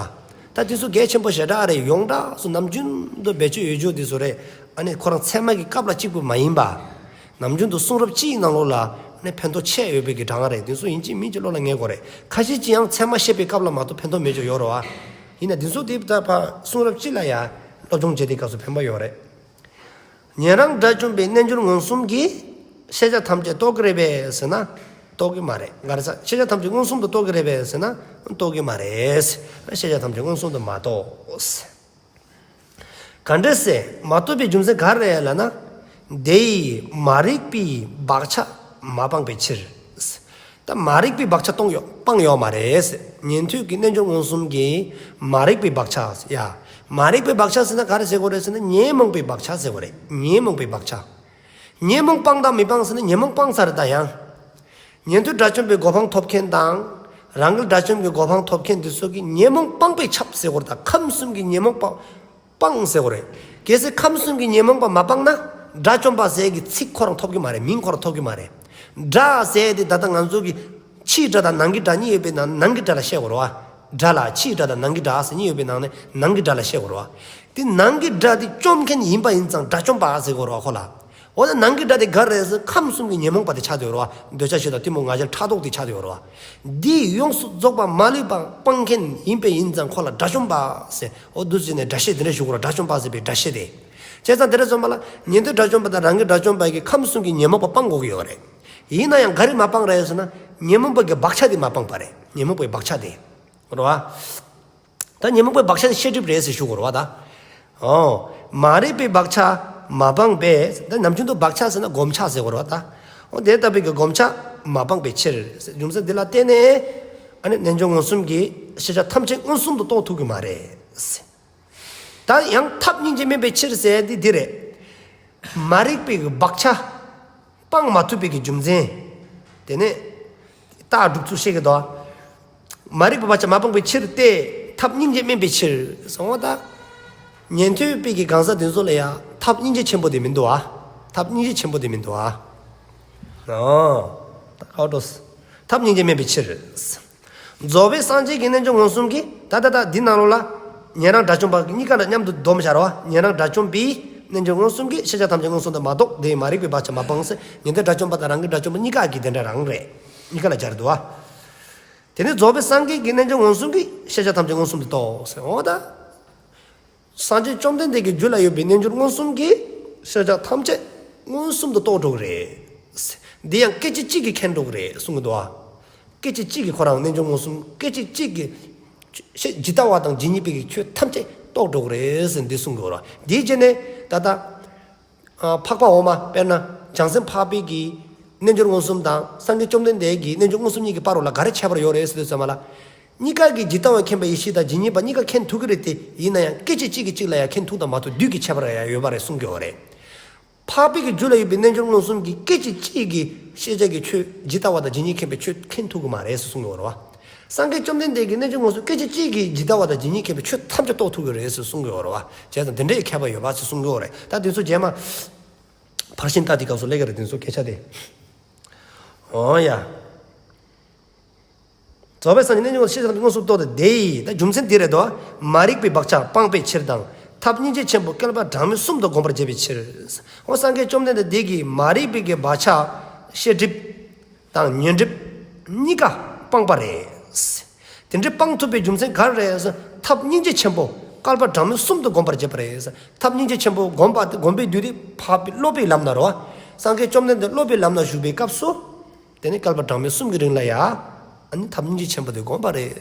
ད་དེ་ཚོ་གལ་ཆེན་པོ་ཞེ་དྲག་རེད། ཡོངས་གྲགས་སུ་ནམ་རྒྱུན་དུ་བེད་སྤྱོད་ཡོད་རྒྱུ་དེ་ཚོ་རེད། ཨ་ནི་ཁོ་རང་ཚད་མ་གི་སྐབས་ལ་གཅིག་པུ་མ་ཡིན་པ། ནམ་རྒྱུན་དུ་གསུང་རབ་སྤྱིའི་ནང་ལོགས་ལ་ནི་ཕན་ཐོགས་ཆེ་ཡོད་པའི་གི་གྲངས་རེད། དེ་ཚོ་ཡིན་གཅིག་མིན་གཅིག་བློ་ལ་ངེས་དགོས་རེད། ཁ་ཤས་ཅིག་ཡང་ཚད་མ་བཤད་པའི་སྐབས་ལ་མ་གཏོགས་ཕན་ཐོགས་མེད་ཅོག་ཡོད་རེད་བ། ཡིན་ན་དེ་ཚོ་དེ་ད་ཕ་གསུང་རབ་སྤྱི་ལ་ཡ་སློབ་སྦྱོང་བྱེད་དུས་སྐབས་སུ་ཕན་པ་ཡོད་རེད། ཉན་རང་དགྲ་བཅོམ་པའི་རྣལ་འབྱོར་མངོན་སུམ་གྱིས་ཤེས་བྱ་ཐམས་ཅད་རྟོགས་ཀྱི་རེད་པས་ཟེར་ན། རྟོགས་ཀྱི་མ་རེད། ག་རེ་ཟ། ཤེས་བྱ་ཐམས་ཅད་མངོན་སུམ་དུ་རྟོགས་ཀྱི་རེད་པས་ཟེར་ན། རྟོགས་ཀྱི་མ་རེད། ཤེས་བྱ་ཐམས་ཅད་མངོན་སུམ་དུ་མ་རྟོགས། ག་འདྲས་སེ་མ་རྟོགས་པའི་རྒྱུ་མཚན་ག་རེ་ལབ་ན། དེ་ཡིས་མ་རིག་པའི་བག་ཆགས་མ་སྤངས་པའི་ཕྱིར། ད་མ་རིག་པའི་བག་ཆགས་གཏོང་ཡོད་སྤངས་ཡོད་མ་རེད། ཉན་ཐོས་ཀྱི་རྣལ་འབྱོར་མངོན་སུམ་གྱིས་མ་རིག་པའི་བག་ཆགས་ཡ། མ་རིག་པའི་བག་ཆགས་ཟེར་ན་ག་རེ་ཟེར་དགོས་རེད་ཟེར་ན་ཉོན་མོངས་པའི་བག་ཆགས་ཟེར་དགོས་རེད། ཉོན་མོངས་པའི་བག་ཆགས། ཉོན་མོངས་སྤངས་དང་མི་སྤངས་ཟེར་ན་ཉོན་མོངས་སྤངས་ཚར་རེད་ད་ཡང་། ཉན་ཐོས་དགྲ་བཅོམ་པའི་གོ་འཕང་ཐོབ་མཁན་དང་། རང་གི་དགྲ་བཅོམ་གྱི་གོ་འཕང་ཐོབ་མཁན་དེ་ཚོ་གིས་ཉོན་མོངས་སྤངས་པས་ཁྱབ་ཟེར་དགོས་རེད་ད། ཁམས་གསུམ་གྱི་ཉོན་མོངས་སྤངས་སྤངས་ཟེར་དགོས་རེད། གལ་སྲིད་ཁམས་གསུམ་གྱི་ཉོན་མོངས་པ་མ་སྤངས་ན། དགྲ་བཅོམ་པ་ཟེར་གྱི་ཚིག་ཁོ་རང་ཐོབ་ཀྱི་མ་རེད། མིང་ཁོ་རང་ཐོབ་ཀྱི་མ་རེད། དགྲ་ཟེར་དེ་ད་ལྟ་ང་ཚོ་གི་ཕྱིའི་དགྲ་དང་ནང་གི་དགྲ་གཉིས་ཡོད་པའི་ནང་ནང་གི་དགྲ་ལ་བཤད་དགོས་རེད་བ། དགྲ་ལ་ཕྱིའི་དགྲ་དང་ནང་གི་དགྲ་ཟེར་གཉིས་ཡོད་པའི་ནང་ནས་ནང་གི་དགྲ་ལ་བཤད་དགོས་རེད་བ། དེ་ནང་གི་དགྲ་དེ་བཅོམ་མཁན་ཡིན་པ་ཡིན་ཙང་དགྲ་བཅོམ་པ་ཟེར་དགོས་རེད་བ་ཁོ་ལ། འོ་ན་ནང་གི་དགྲ་དེ་ག་རེ་ཟེར་ཁམས་གསུམ་གྱི་ཉོན་མོངས་པ་དེ་ཆགས་བསྡད་ཡོད་རེད་བ། འདོད་ཆགས་ཞེ་སྡང་གཏི་མུག་ང་རྒྱལ་ཕྲག་དོག་དེ་ཆགས་བསྡད་ཡོད་རེད་བ། འདི་ཡོངས་སུ་རྫོགས་པ་མ་ལུས་པ་སྤང་མཁན་ཡིན་པས་ཡིན་ཙང་ཁོ་ལ་དགྲ་བཅོམ་པ་ཟེར། འོ་འདུག་ཟེར་ནས་སྒྲ་བཤད་དེ་འདྲ་ཞུ་དགོས་རེད། དགྲ་བཅོམ་པ་ཟེར་བའི་སྒྲ་བཤད་དེ། བྱས་ཙང་དེ་འདྲ་སོང་བ་ལ་ཉན་ཐོས་དགྲ་བཅོམ་པ་དང་རང་གི་དགྲ་བཅོམ་པ་གི་ཁམས་གསུམ་གྱི་ཉོན་མོངས་པ་སྤང་དགོས་ཀྱི་ཡོད་རེད། ཡིན་ན་ཡང་ག་རེ་མ་སྤངས་རེད་ཟེར་ན། ཉོན་མོངས་པ་གི་བག་ཆགས་དེ་མ་སྤངས་པ་རེད། ཉོན་མོངས་པའི་བག་ཆགས་དེ། རེད་བ། ད་ཉོན་མོངས་པའི་བག་ཆགས་དེ་ཤེས་སྒྲིབ་རེད་ཟེར་ཞུ་དགོས་རེད་བ་ད། ཨོ། མ་རིག་པའི་བག་ཆགས་མ་སྤངས་པས། ད་ནམ་རྒྱུན་དུ་བག་ཆགས་ཟེར་ན་སྒོམ་ཆགས་ཟེར་དགོས་རེད་བ་ད། ཨོ་དེ་ལྟ་བུའི་གི་སྒོམ་ཆགས་མ་སྤངས་པའི་ཕྱིར། རྒྱུ་མཚན་འདི་ལ་བརྟེན་ནས། ཨ་ནི་རྣལ་འབྱོར་མངོན་སུམ་གྱིས་ཤེས་བྱ་ཐམས་ཅད་མངོན་སུམ་དུ་རྟོགས་ཐུབ་ཀྱི་མ་རེད། ད་ཡང་ཐབས་སྙིང་རྗེ་དམན་པའི་ཕྱིར་ཟེར་དེ་འདི་རེད། མ་རིག་པའི་བག་ཆགས་སྤང་མ་ཐུབ་པའི་གི་རྒྱུ་མཚན། དེ་ནས་རྟགས་སྒྲུབ་ཚུལ་བཤད་ཀྱི་འདུག་མ་རིག་པའི་བག་ཆགས་མ་སྤངས་པའི་ཕྱིར་ཏེ། ཐབས་སྙིང་རྗེ་དམན་པའི་ཕྱིར་གསུངས་པ་དང་། ཉན་ཐོས་པའི་གི་གང་ཟག་དེ་ཚོ་ལ་ཡང་ཐབས་སྙིང་རྗེ་ཆེན་པོ་དེ་མི་འདུག་ཨ། ཐབས་སྙིང་རྗེ་ཆེན་པོ་དེ་མི་འདུག་ཨ། ཨོ། ད་ཁ་བ་འགྲོ། ཐབས་སྙིང་རྗེ་དམན་པའི་ཕྱིར། རྫོགས་པའི་སངས་རྒྱས་ཀྱི་རྣལ་འབྱོར་མངོན་སུམ་གྱིས། ད་ད་ད་འདི་ནང་ལོགས་ལ། ཉན་རང་དགྲ་བཅོམ་པ་གཉིས་ཀ་ལ་མཉམ་དུ་སྡོམ་བཞག་རོགས། ཉན་རང་དགྲ་བཅོམ་པའི་རྣལ་འབྱོར་མངོན་སུམ་གྱིས་ཤེས་བྱ་ཐམས་ཅད་མངོན་སུམ་དུ་མ་རྟོགས། དེ་ཡིས་མ་རིག་པའི་བག་ཆགས་མ་སྤངས་ཟེར། ཉན་ཐོས་དགྲ་བཅོམ་པ་དང་རང་གི་དགྲ་བཅོམ་པ་གཉིས་ཀ་གི་དེ་འདྲ་རང་རེད། གཉིས་ཀ་ལ་སྦྱར་འདུག་ཨ། དེ་ནས་རྫོགས་པའི་སངས་རྒྱས་ཀྱི་རྣལ་འབྱོར་མངོན་སུམ་གྱིས་ཤེས་བྱ་ཐམས་ཅད་མངོན་སུམ་དུ་རྟོགས་ཟེར། འོ་ད། སངས་རྒྱས་བཅོམ་ལྡན་འདས་ཀྱི་རྒྱུད་ལ་ཡོད་པའི་རྣལ་འབྱོར་མངོན་སུམ་གྱིས་ཤེས་བྱ་ཐམས་ཅད་མངོན་སུམ་དུ་རྟོགས་འགྲོ་གི་རེད། འདི་ཡང་སྐད་ཅིག་གཅིག་གིས་མཁྱེན་འགྲོ་གི་རེད་གསུང་གི་འདུག་ཨ། སྐད་ཅིག་གཅིག་གིས་ཁོ་རང་རྣལ་འབྱོར་མངོན་སུམ་སྐད་ཅིག་གཅིག་གིས་ཤེས་ཇི་ལྟ་བ་དང་ཇི་སྙེད་པའི་ཆོས་ཐམས་ཅད་རྟོགས་འགྲོ་གི་རེད་ཟེར་འདི་གསུང་གི་ཡོད་རེད། འདིའི་རྗེས་ནས་ད་ལྟ་ཨ་འཕགས་པ་འོག་མ་དཔེར་ན་བྱང་སེམས་འཕགས་པའི་གི་རྣལ་འབྱོར་མངོན་སུམ་དང་སངས་རྒྱས་བཅོམ་ལྡན་འདས་ཀྱི་རྣལ་འབྱོར་མངོན་སུམ་གཉིས་ཀྱི་བར་ལ་ག་རེ་ཁྱད་པར་ཡོད་རེད་ཟེར་དུས་ཙམ་པ་ལ། གཉིས་ཀ་གིས་ཇི་ལྟ་བ་མཁྱེན་པ་ཡེ་ཤེས་དང་ཇི་སྙེད་པ་གཉིས་ཀ་མཁྱེན་ཐུབ་ཀྱི་རེད་དེ། ཡིན་ན་ཡང་སྐད་ཅིག་གཅིག་གིས་གཅིག་ལ་ཡང་མཁྱེན་ཐུབ་དང་མ་ཐུབ་བསྡུས་ཀྱི་ཁྱད་པར་ཡང་ཡོད་པ་རེད་གསུང་གི་ཡོད་རེད། འཕགས་པའི་གི་རྒྱུད་ལ་ཡོད་པའི་རྣལ་འབྱོར་མངོན་སུམ་གྱིས་སྐད་ཅིག་གཅིག་གིས་ཤེས་བྱ་གི་ཆོས་ཇི་ལྟ་བ་དང་ཇི་སྙེད་མཁྱེན་པའི་ཆོས་མཁྱེན་ཐུབ་ཀྱི་མ་རེད་ཟེར་གསུང་གི་ཡོད་རེད་བ། སངས་རྒྱས་བཅོམ་ལྡན་འདས་ཀྱི་རྣལ་འབྱོར་མངོན་སུམ་སྐད་ཅིག་གཅིག་གིས་ཇི་ལྟ་བ་དང་ཇི་སྙེད་མཁྱེན་པའི་ཆོས་ཐམས་ཅད་རྟོགས་ཐུབ་ཀྱི་རེད་ཟེར་གསུང་གི་ཡོད་རེད་བ། བྱས་ཙང་དེ་འདྲའི་ཁྱད་པར་ཡོད་པ་ཟེར་གསུང་གི་ཡོད་རེད། ད་དེ་ཚོ་རྗེས་མ་ཕར་ཕྱིན་ལྟ་དེ་སྐབས་སུ་ལས་ཀྱི་རེད་དེ་ཚོ་སྐད་ཆ་དེ། འོ་ཡ། རྫོགས་པའི་སངས་རྒྱས་རྣལ་འབྱོར་མངོན་སུམ་ཤེས་བྱ་མངོན་སུམ་རྟོགས་ཏེ་དེ་ཡིས། ད་རྒྱུ་མཚན་འདི་རེད་དོ། མ་རིག་པའི་བག་ཆགས་སྤངས་པའི་ཕྱིར་དང་། ཐབས་སྙིང་རྗེ་ཆེན་པོ་བསྐལ་པ་གྲངས་མེད་གསུམ་དུ་བསྒོམ་པར་བྱེད་པའི་ཕྱིར། འོ་སངས་རྒྱས་བཅོམ་ལྡན་འདས་འདི་གིས་མ་རིག་པའི་གི་བག་ཆགས་ཤེས་སྒྲིབ་དང་ཉོན་སྒྲིབ་གཉིས་ཀ་སྤངས་པ་རེད། དེ་འདྲའི་སྤང་ཐུབ་པའི་རྒྱུ་མཚན་ག་རེ་རེད། ཐབས་སྙིང་རྗེ་ཆེན་པོ་བསྐལ་པ་གྲངས་མེད་གསུམ་དུ་བསྒོམ་པར་བྱེད་པ་རེད། ཐབས་སྙིང་རྗེ་ཆེན་པོ་བསྒོམ་པ་བསྒོམ་པའི་དུས་དེ་འཕགས་པའི་སློབ་པའི་ལམ་སྣ་རོ། སངས་རྒྱས་བཅོམ་ལྡན་འདས་སློབ་པའི་ལམ་སྣ་བཞུགས་པའི་སྐབས་སུ། དེ་ནི་བསྐལ་པ་གྲངས་མེད་གསུམ་གྱི་རིང་ལ་ཡ། ཨ་ནི་ཐབས་སྙིང་རྗེ་ཆེན་པོ་དེ་བསྒོམ་པ་རེད།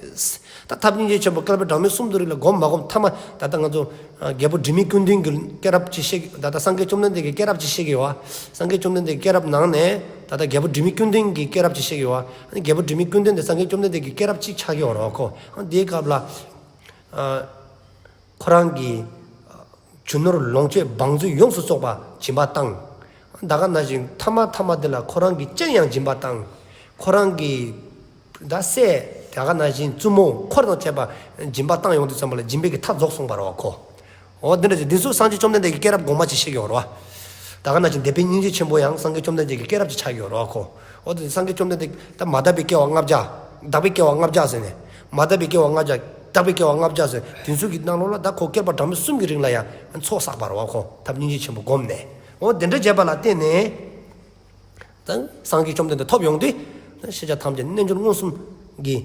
ད་ཐབས་སྙིང་རྗེ་ཆེན་པོ་བསྐལ་པ་གྲངས་མེད་གསུམ་དུ་རིང་ལ་བསྒོམ་མ་བསྒོམ་ཐ་མ་ད་ལྟ་ང་ཚོ་རྒྱལ་པོ་འབྲི་མེད་ཀུན་ལྡན་གྱི་སྐྱེས་རབས་ཅིག་བཤད། ད་ལྟ་སངས་རྒྱས་བཅོམ་ལྡན་འདས་ཀྱི་སྐྱེས་རབས་ཅིག་བཤད་ཀྱི་ཡོད་བ། སངས་རྒྱས་བཅོམ་ལྡན་འདས་ཀྱི་སྐྱེས་རབས་ནང་ནས་ད་ལྟ་རྒྱལ་པོ་འབྲི་མེད་ཀུན་ལྡན་གྱི་སྐྱེས་རབས་ཅིག་བཤད་ཀྱི་ཡོད་བ། ཨ་ནི་རྒྱལ་པོ་འབྲི་མེད་ཀུན་ལྡན་དེ་སངས་རྒྱས་བཅོམ་ལྡན་འདས་ཀྱི་སྐྱེས་རབས་ཅིག་ཆགས་ཀྱི་ཡོད་རེད་ཁོ། ཨ་དེའི་སྐབས་ལ་ཨ་ཁོ་རང་གིས་རྒྱུ་ནོར་ལོངས་སྤྱོད་བང་མཛོད་ཡོངས་སུ་རྫོགས་པ་སྦྱིན་པ་བཏང་། ད་ག་ནང་བཞིན་ཐ་མ་ཐ་མ་དེ་ལ་ཁོ་རང་གི་སྤྱན་ཡང་སྦྱིན་པ་བཏང་། ཁོ་རང་གི་ད་སྲས་ད་ག་ནང་བཞིན་བཙུན་མོ་འཁོར་དང་བཅས་པ་སྦྱིན་པ་བཏང་ཡོང་དུས་ཙམ་པ་ལ་སྦྱིན་པའི་གི་མཐའ་རྫོགས་སོང་བ་རེད་བ་ཁོ། འོ་འདི་འདྲ་ཅིག་འདི་ཚོ་སངས་རྒྱས་བཅོམ་ལྡན་འདས་ཀྱི་སྐྱེས་རབས་གོང་མ་ཅིག་བཤད་ཀྱི་ཡོད་རེད་བ། ད་ག་ནང་བཞིན་དད་པའི་སྙིང་རྗེ་ཆེན་པོ་ཡང་སངས་རྒྱས་བཅོམ་ལྡན་འདས་ཀྱི་སྐྱེས་རབས་ཅིག་ཆགས་ཀྱི་ཡོད་རེད་བ་ཁོ། འོ་དེ་སངས་རྒྱས་བཅོམ་ལྡན་འདས་ད་མ་དག་པའི་སྐྱེ་བ་ལྔ་བརྒྱ། དག་པའི་སྐྱེ་བ་ལྔ་བརྒྱ་ཟེར་ནས། མ་དག་པའི་སྐྱེ་བ་ལྔ་བརྒྱ། དག་པའི་སྐྱེ་བ་ལྔ་བརྒྱ་ཟེར་དེ་ཚོ་གི་ནང་ལོགས་ལ་ད་ཁོ་བསྐལ་པ་གྲངས་མེད་གསུམ་གྱི་རིང་ལ་ཡང་ཚོགས་བསགས་པ་རེད་བ་ཁོ། ཐབས་སྙིང་རྗེ་ཆེན་པོ་བསྒོམས་ནས། འོ་དེ་འདྲ་བྱས་པ་ལ་བརྟེན་ནས། ད་སངས་རྒྱས་བཅོམ་ལྡན་འདས་ཐོབ་ཡོང་དུས། ཤེས་བྱ་ཐམས་ཅད་རྣལ་འབྱོར་མངོན་སུམ་གྱི་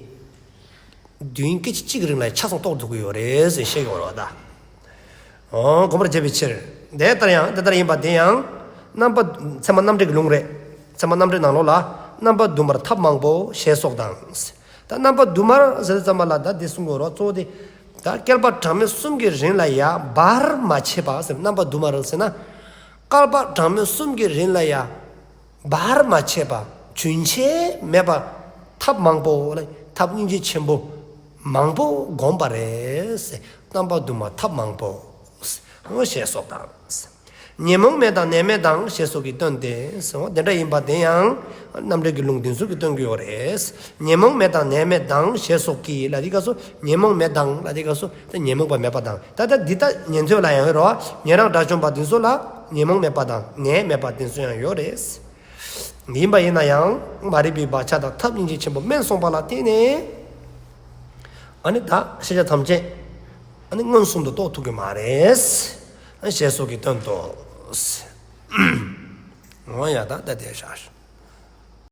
དུས་ཡུན་སྐད་ཅིག་གཅིག་གི་རིང་ལ་ཆ་ཚང་རྟོགས་ཐུབ་ཀྱི་ཡོད་རེད་ཟེར་བཤད་ཀྱི་ཡོད་རེད་བ་ད། འོ་བསྒོམ་པར་བྱེད་པའི་ཕྱིར། དེ་ལྟར་ཡང་དེ་ལྟར་ཡིན་པ་དེ་ཡང་། རྣམ་པ་ཚད་མ་རྣམ་འགྲེལ་གྱི་ལུང་རེད། ཚད་མ་རྣམ་འགྲེལ་ནང་ལོགས་ལ་རྣམ་པ་དུ་མར་ཐབས་མང་པོ་ཞེས་སོགས་དང་། ད་རྣམ་པ་དུ་མར་ཟེར་ཙམ་པ་ལ་ད་འདི་གསུང་གི་ཡོད་རེད་བ། གཙོ་བོ་དེ་ད་བསྐལ་པ་གྲངས་མེད་གསུམ་གྱི་རིང་ལ་ཡང་བར་མ་ཆད་པ་ཟེར། རྣམ་པ་དུ་མར་ཟེར་ན་བསྐལ་པ་གྲངས་མེད་གསུམ་གྱི་རིང་ལ་ཡང་བར་མ་ཆད་པ་རྒྱུན་ཆད་མེད་པ་ཐབས་མང་པོ་ལ་ཐབས་སྙིང་རྗེ་ཆེན་པོ་མང་པོ་བསྒོམས་པ་རེད་ཟེར། རྣམ་པ་དུ་མར་ཐབས་མང་པོ་ཞེས་སོགས་དང་། ཉོན་མོངས་མེད་དང་ནད་མེད་དང་ཞེས་སོགས་ཀྱིས་སྟོན་ཏེ། དེ་འདྲ་ཡིན་པ་དེ་ཡང་རྣམ་འགྲེལ་གྱི་ལུང་འདི་ཚོ་གིས་སྟོན་གྱི་ཡོད་རེད། ཉོན་མོངས་མེད་དང་ནད་མེད་དང་ཞེས་སོགས་ཀྱིས་ལ་དེའི་སྐབས་སུ་ཉོན་མོངས་མེད་དང་ལ་དེའི་སྐབས་སུ་ད་ཉོན་མོངས་པ་མེད་པ་དང་། ད་ལྟ་འདི་ལྟ་ཉན་ཐོས་ལ་ཡང་ཡོད་རེད་བ། ཉན་རང་དགྲ་བཅོམ་པ་འདི་ཚོ་ལ་ཉོན་མོངས་མེད་པ་དང་ནད་མེད་པ་འདི་ཚོ་ཡང་ཡོད་རེད། ཡིན་པ་ཡིན་ན་ཡང་མ་རིག་པའི་བག་ཆགས་དང་ཐབས་སྙིང་རྗེ་ཆེན་པོ་དམན་སོང་བ་ལ་བརྟེན་ནས། ཨ་ནི་ད་ཤེས་བྱ་ཐམས་ཅད་ཨ་ནི་མངོན་སུམ་དུ་རྟོགས་ཐུབ་ཀྱི་མ་རེད། ཨ་ཞེས་སོགས་ཀྱིས་སྟོན་ཏོ། འོ་ཡ་ད་ད་དེ་བཞག